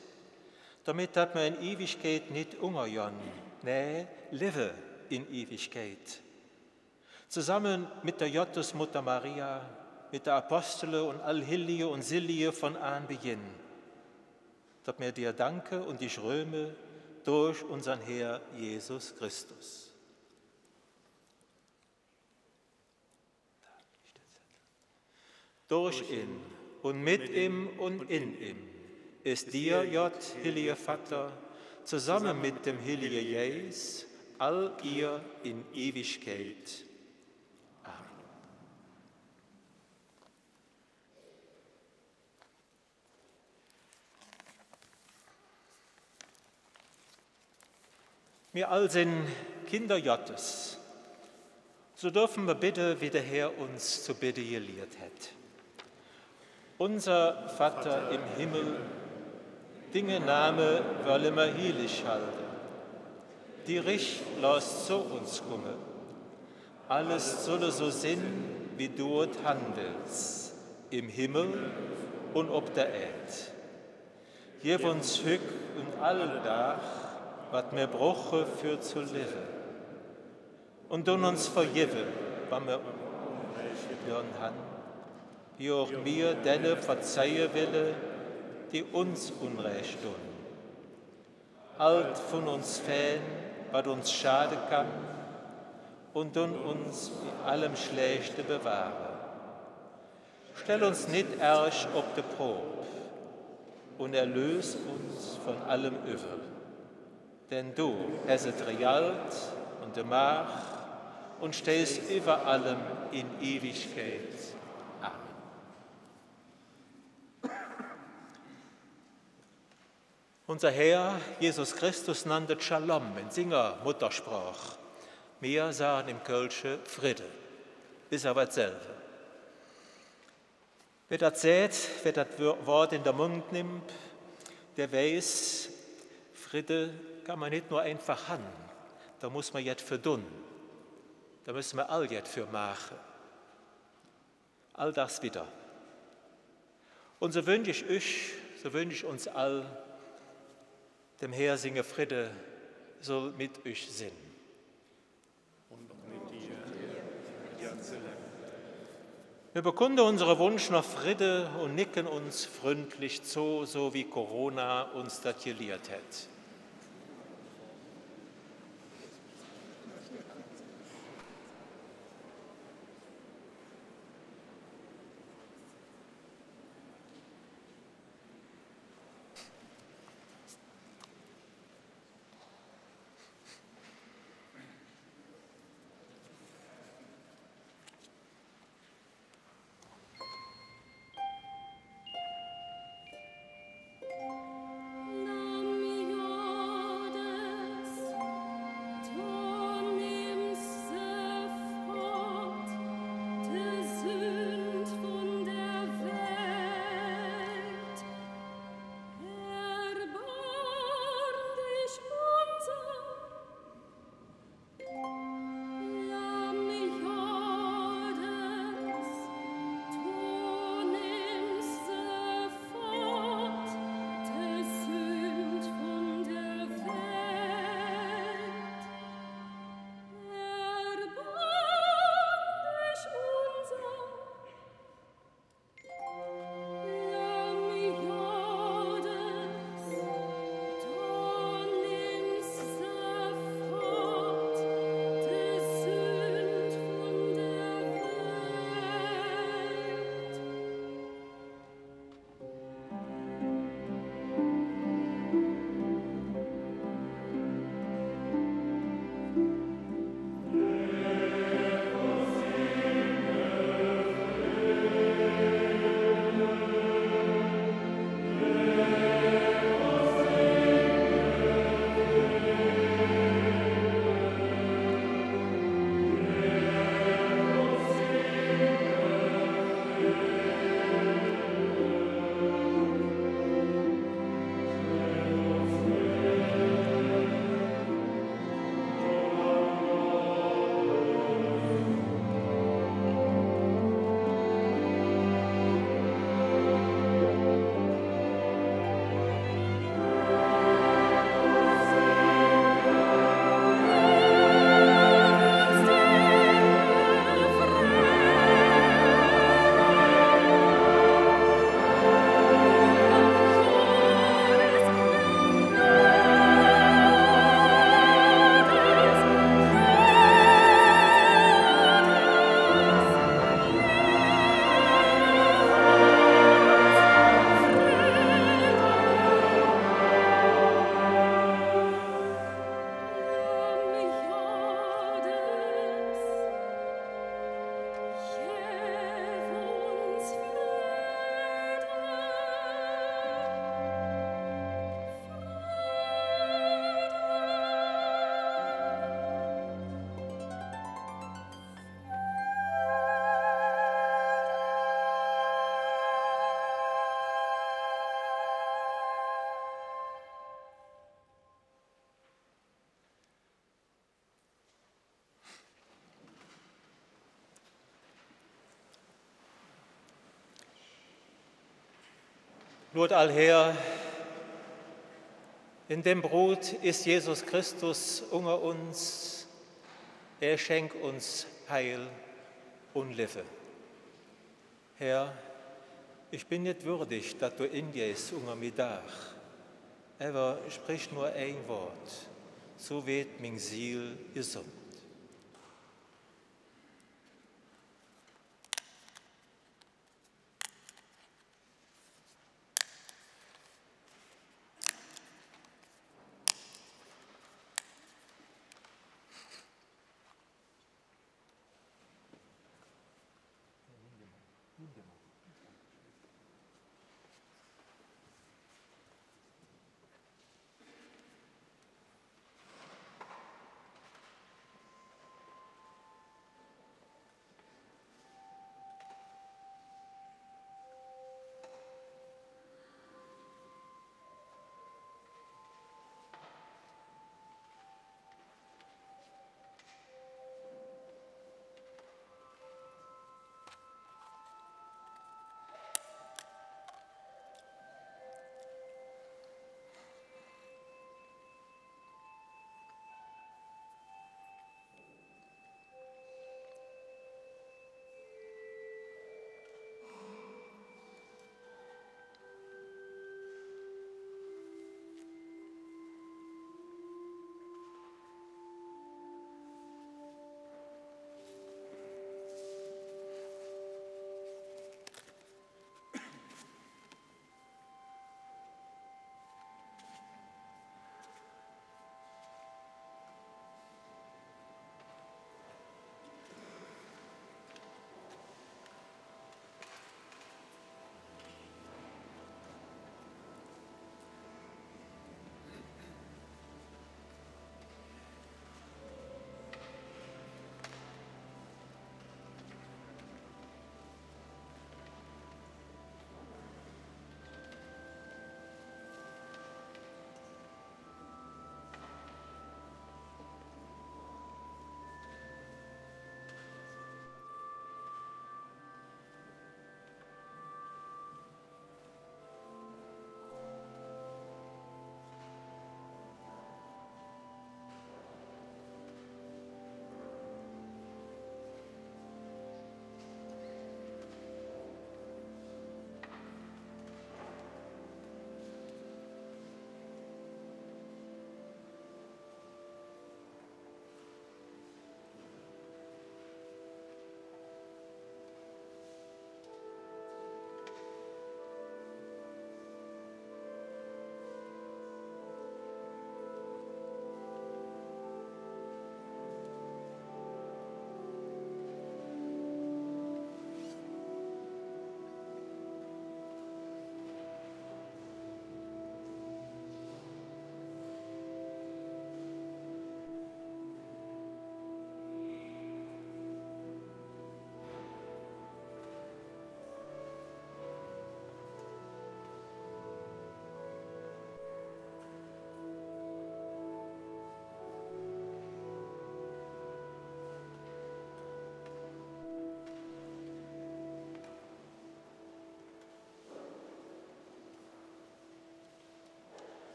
domet dat mer en Iwigkeit nit ungergonn, nä, levve en Iwigkeit. Zesamme met der Goddesmutter Maria, met de Apostele un all Hellige un Sillige vun Aanbeginn, dat mer dir danke un dich röhme durch unsern Häär Jesus Christus. Durch in un met im un en im es dir, Godd, hellige Vatter, zesamme met dem Hellige Geis, all Ehr en Iwigkeit. Amen. Mir all sin Kinder Gottes. Su dörfe mer bedde, wie der Här uns ze bedde geliert hät. Unser Vatter em Himmel, dinge Name welle mer hillig halde. Die Rich loss zo uns kumme. Alles soll esu sin, wie do et han wells, em Himmel un op der Ääd. Gevv uns hügg un all Dag, wat mir bruche för ze levve. Un dun uns vergevve, wann mir Unrääch gedon han, wie och mir denne verzeihe welle, die uns Unrääch dun. Hald vun uns fään, wat uns schade kann, un dun uns vun allem Schläächte bewahre. Stell uns nit ärg op de Prob un erlös uns vun allem Üvvel. Denn do häs et Regalt un de Maach un steihs üvver allem en Iwigkeit. Amen. Unser Här Jesus Christus nannt et Schalom en singer Muttersproch. Mir sage em Kölsche Fridde. Es ävver et selve. Wä dat säht, wä dat Wo-, Wood en der Mund nimmp, dä weiß, Fridde kann mer nit nor einfach han. Do muss mer jet för dun. Do müsse mer all jet för maache. All dat widder. Un su wünsch ich üch, su wünsch ich uns all, dem Här singe Fridde soll met üch sin. Un met dir, die ganze Welt. Mir bekunde unsere Wunsch noh Fridde un nicke uns fründlich zo, su wie Corona uns dat geliehrt hät. Luurt all her, En däm Brud es Jesus Christus unger uns. Hä schenk uns Heil un Levve. Här, ich ben nit würdig, dat do engeihs unger mi Daach, ävver sprich nor ei Wood, su weed ming Siel gesund.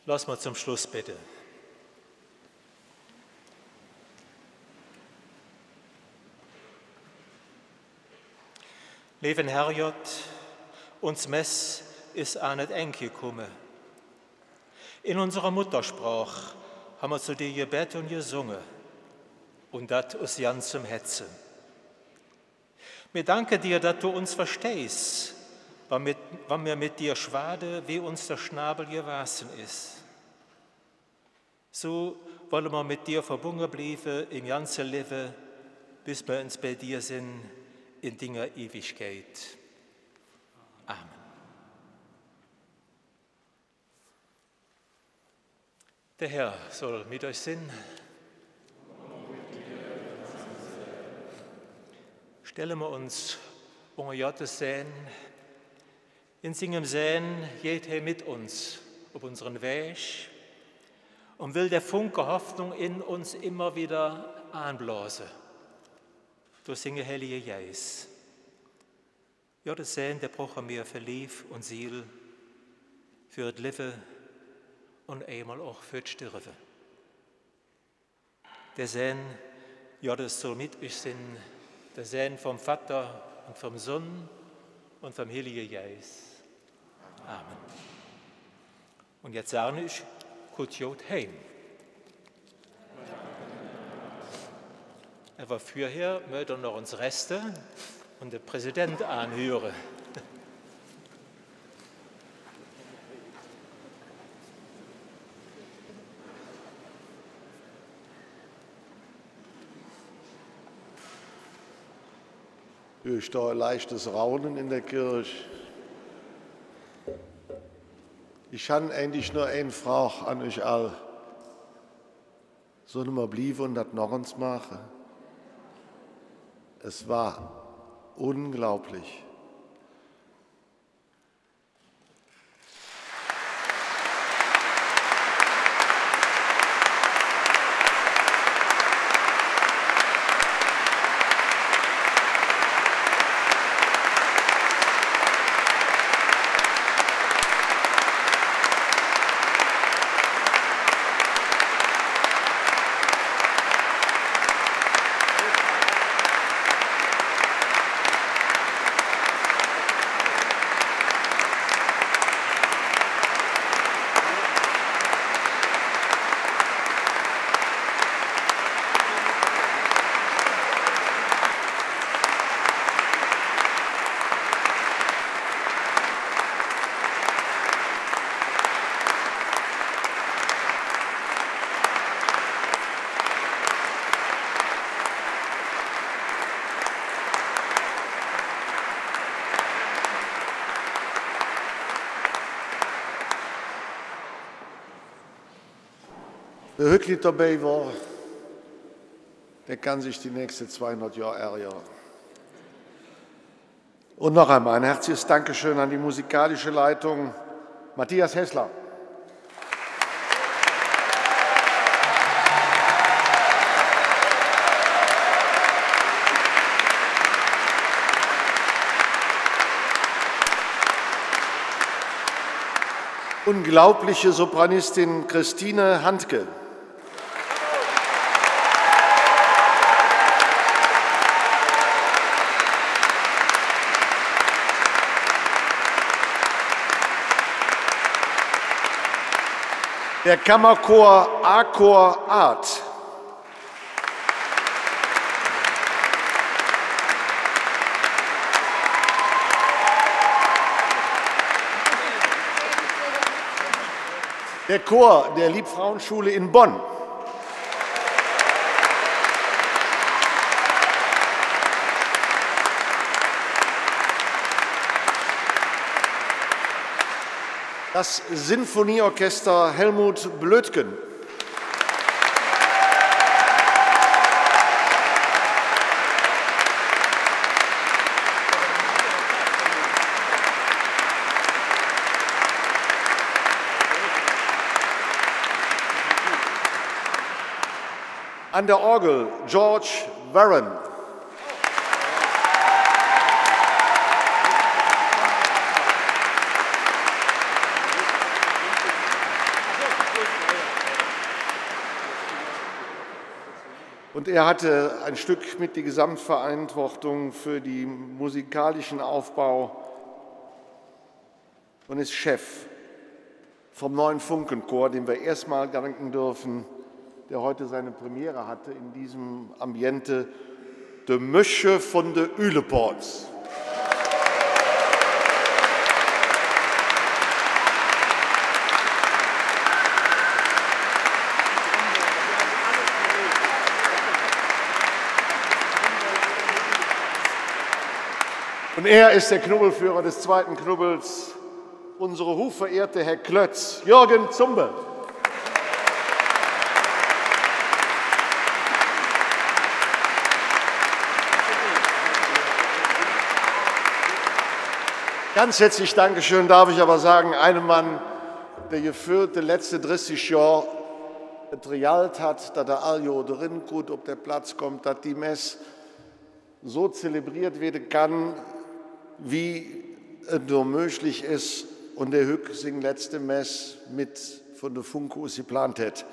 Loss mer zom Schluss bedde. Leeven Herrgodd, uns Mess es an et Engk gekumme. En unserer Muttersproch han mer zo dir gebedd un gesunge, un dat us ganzem Hätze. Mir danke dir, dat do uns versteihs, wann mer, wann mer met dir schwade, wie uns der Schnabel gewahße es. Su wolle mer met dir verbunge blieve em ganze Levve, bes mer uns bei dir sin en dinger Iwigkeit. Amen. Der Herr soll met üch sin. Stelle mer uns unger Goddes Sähn. En singem Sähn geiht hä met uns op unsere Wäg un well der Funke Hoffnung en uns immer widder aanblose. Durch singe Hellige Geis. Jo, der Sähn, dä bruche mer för Liev un Siel, för et Levve un eimol och för et Sterve. Der Sähn Goddes soll met üch sin, der Sähn vum Vatter un vum Sonn un vum Hellige Geis. Amen. Un jetz sage ich, kutt god heim. Ävver vörher mööt ehr noch uns Reste un der Präsident aanhüre. Ich höre e leichtes Raunen in der Kirch. Ich han eigentlich nor ein Frog an üch all. Solle mer blieve un dat noch ens maache? Es war unglaublich. Wä hügg nit dobei wor, dä kann sich die nächste zweihundert Johr ärgere. Und noch einmal ein herzliches Dankeschön an die musikalische Leitung, Matthias Hessler. Unglaubliche Sopranistin Christine Handke. Der Kammerchor A-Chor Art. Der Chor der Liebfrauenschule in Bonn. Das Sinfonieorchester Helmut Blödgen. An der Orgel George Warren. Und er hatte ein Stück mit die Gesamtverantwortung für die musikalischen Aufbau und ist Chef vom neuen Funkenchor, den wir erstmal danken dürfen, der heute seine Premiere hatte in diesem Ambiente, de Mösche vun de Ülepods. Und er ist der Knubbelführer des zweiten Knubbels, unsere hochverehrte Herr Klötz, Jürgen Zumbe. Ganz herzlich Dankeschön darf ich aber sagen einem Mann, der gefühlt de letzte dressig Johr et gegallt hät, dat hä all Johr dren god op der Platz kütt, dat die Mess su zelebreet wääde kann, wie et nor möglich es, un dä hügg sing letzte Mess met vun de Funke us geplant hät.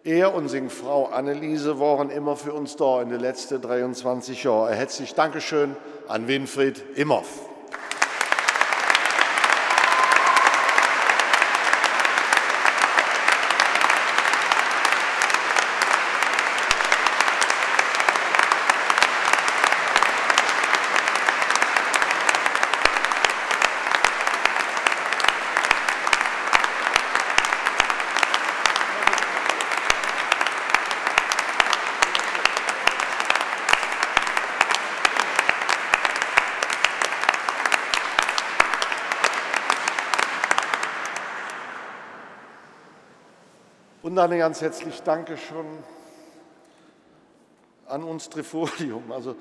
Hä un sing Frau Anneliese wore immer för uns do en de letzte dreiunzwanzig Johr. E hätzlich Dankeschön an Winfried Imhoff. Un dann e ganz hätzlich Dankeschön an uns Trifolium. Also,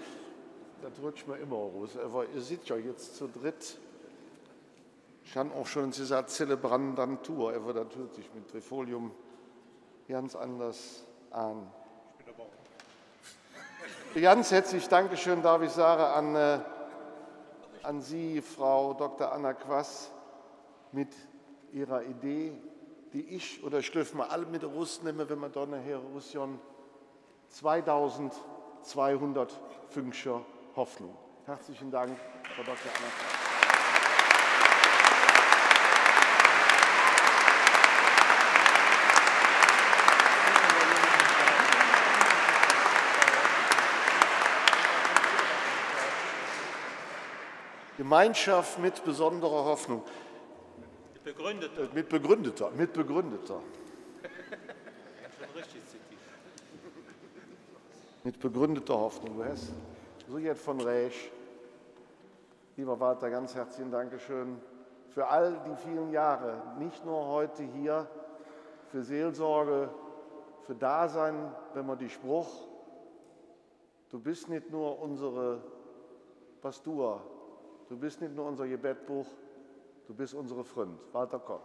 dat rötsch mer immer erus. Ävver ehr sidd jo jetz zo drett. Ich han och schon gesaht, Zelebrandantur, ävver dat hürt sich met Trifolium ganz anders aan. Ganz hätzlich Dankeschön darf ich sage an, äh, an Sie, Frau Doktor Anna Quass, met Ihrer Idee, die ich, oder ich gläuv, mer all met erusnemme, wann mer do nohher erusgonn, zweitausendzweihundert Fünkcher Hoffnung. Herzlichen Dank, Frau Doktor Anna Kraus. Gemeinschaft mit besonderer Hoffnung. Mit begründeter. Äh, mit begründeter, mit begründeter. Schon richtig zitiert. Mit begründeter Hoffnung. Do häs su jet vun rääch. Lieber Walter, ganz herzlichen Dankeschön für all die vielen Jahre, nicht nur heute hier, für Seelsorge, für Dasein, wann mer dich bruch. Do bes nit nor unse Pastur, do bes nit nor unse Gebetbuch, do bes unse Fründ. Walter Koll.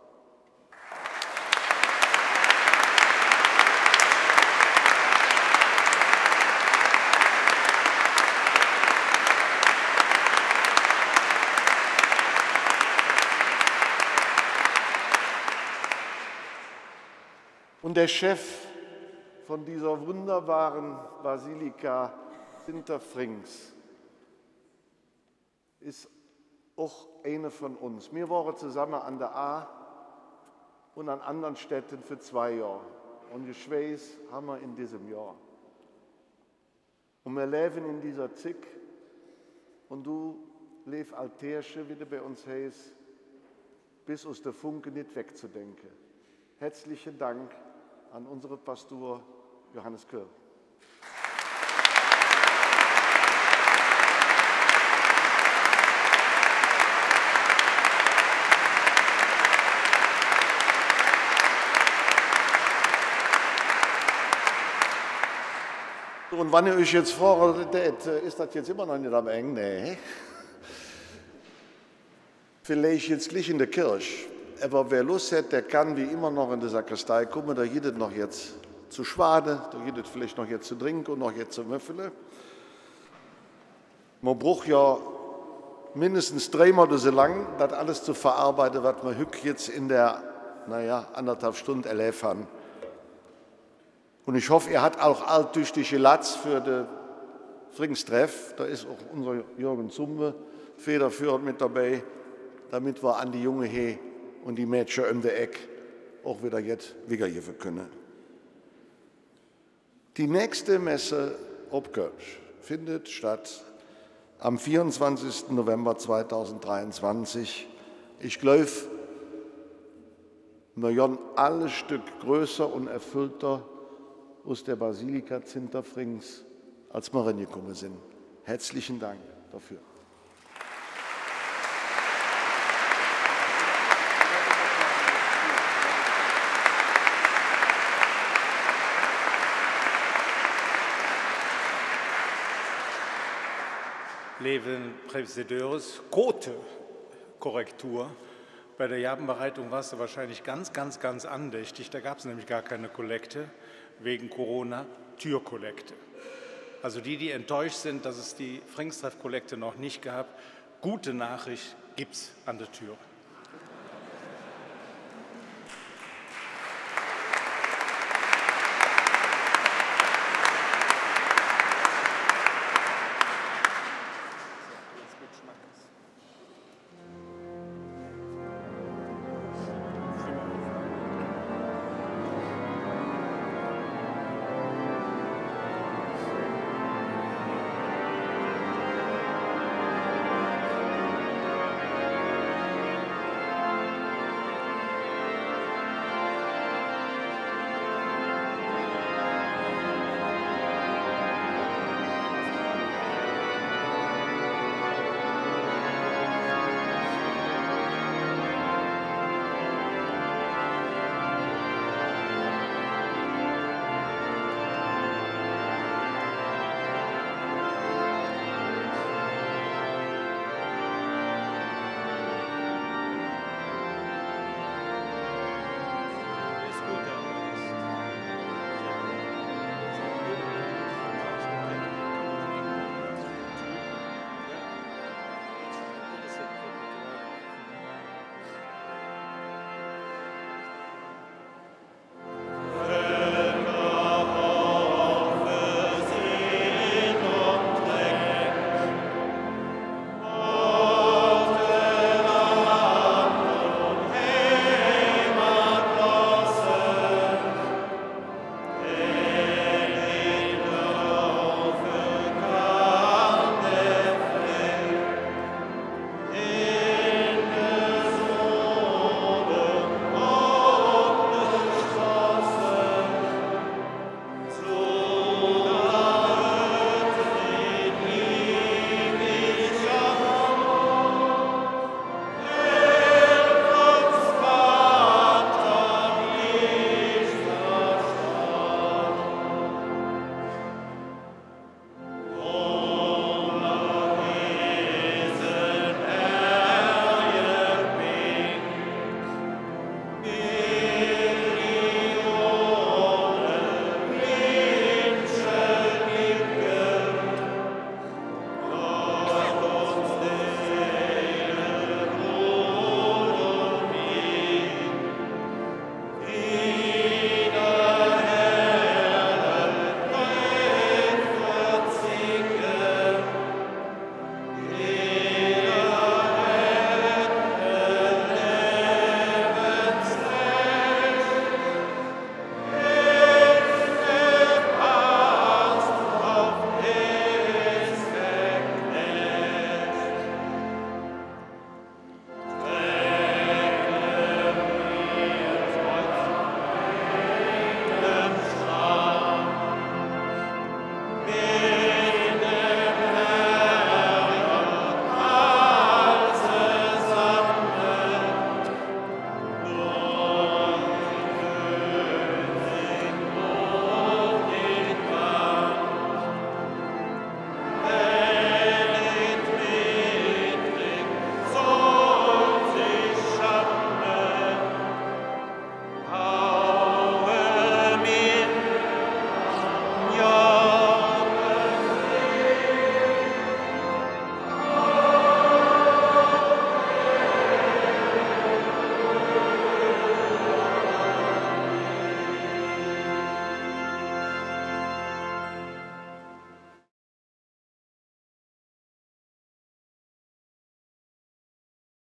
Und der Chef von dieser wunderbaren Basilika Zinter Vrings es och eine von uns. Mir wore zesamme an der Ahr und an anderen Stätten för zwei Johr. Und geschweiß han mer en diesem Johr. Und mir levve en dieser Zigg. Und do, leev Altärche, wie do bei uns heiß, bes us de Funke nit wegzedenke. Herzlichen Dank an unsere Pastur Johannes Köll. Un wann ehr üch jetz froge dät, äh, es dat jetz immer noch nit am Eng? Nä. Villeich jetz glich en der Kirch. Ävver wä Loss hät, dä kann wie immer noch en de Sakristei kumme. Do gitt et noch jet ze schwade, do gitt et villeich noch jet ze drinke un noch jet ze müffele. Mer bruch jo mindestens dreimol esu lang, dat alles ze verarbeide, wat mer hügg jetz en der, na ja, anderthalv Stund erläv han. Un ich hoff, ehr hat och all tüchtig Latz för de Frings-Treff. Do es och unser Jürgen Zumbe federführend met dobei, domet mer an die Junge he un die Mädche öm de Eck och widder jet wiggergevve künne. Die nächste Messe op Kölsch findet statt am vierundzwanzigsten November zweitausenddreiundzwanzig. Ich gläuv, mer gonn all e Stöck größer un erfüllter us der Basilika Zinter Frings, als mer erengekumme sin. Hätzlichen Dank doför. Leeve Präsidöres, kote Korrektur. Bei der Gabenbereitung warst du wahrscheinlich ganz, ganz, ganz andächtig. Da gab's nämlich gar keine Kollekte wegen Corona, Türkollekte. Also die, die enttäuscht sind, dass es die Fringstreff-Kollekte noch nicht gab, gute Nachricht, gibt's an der Türe.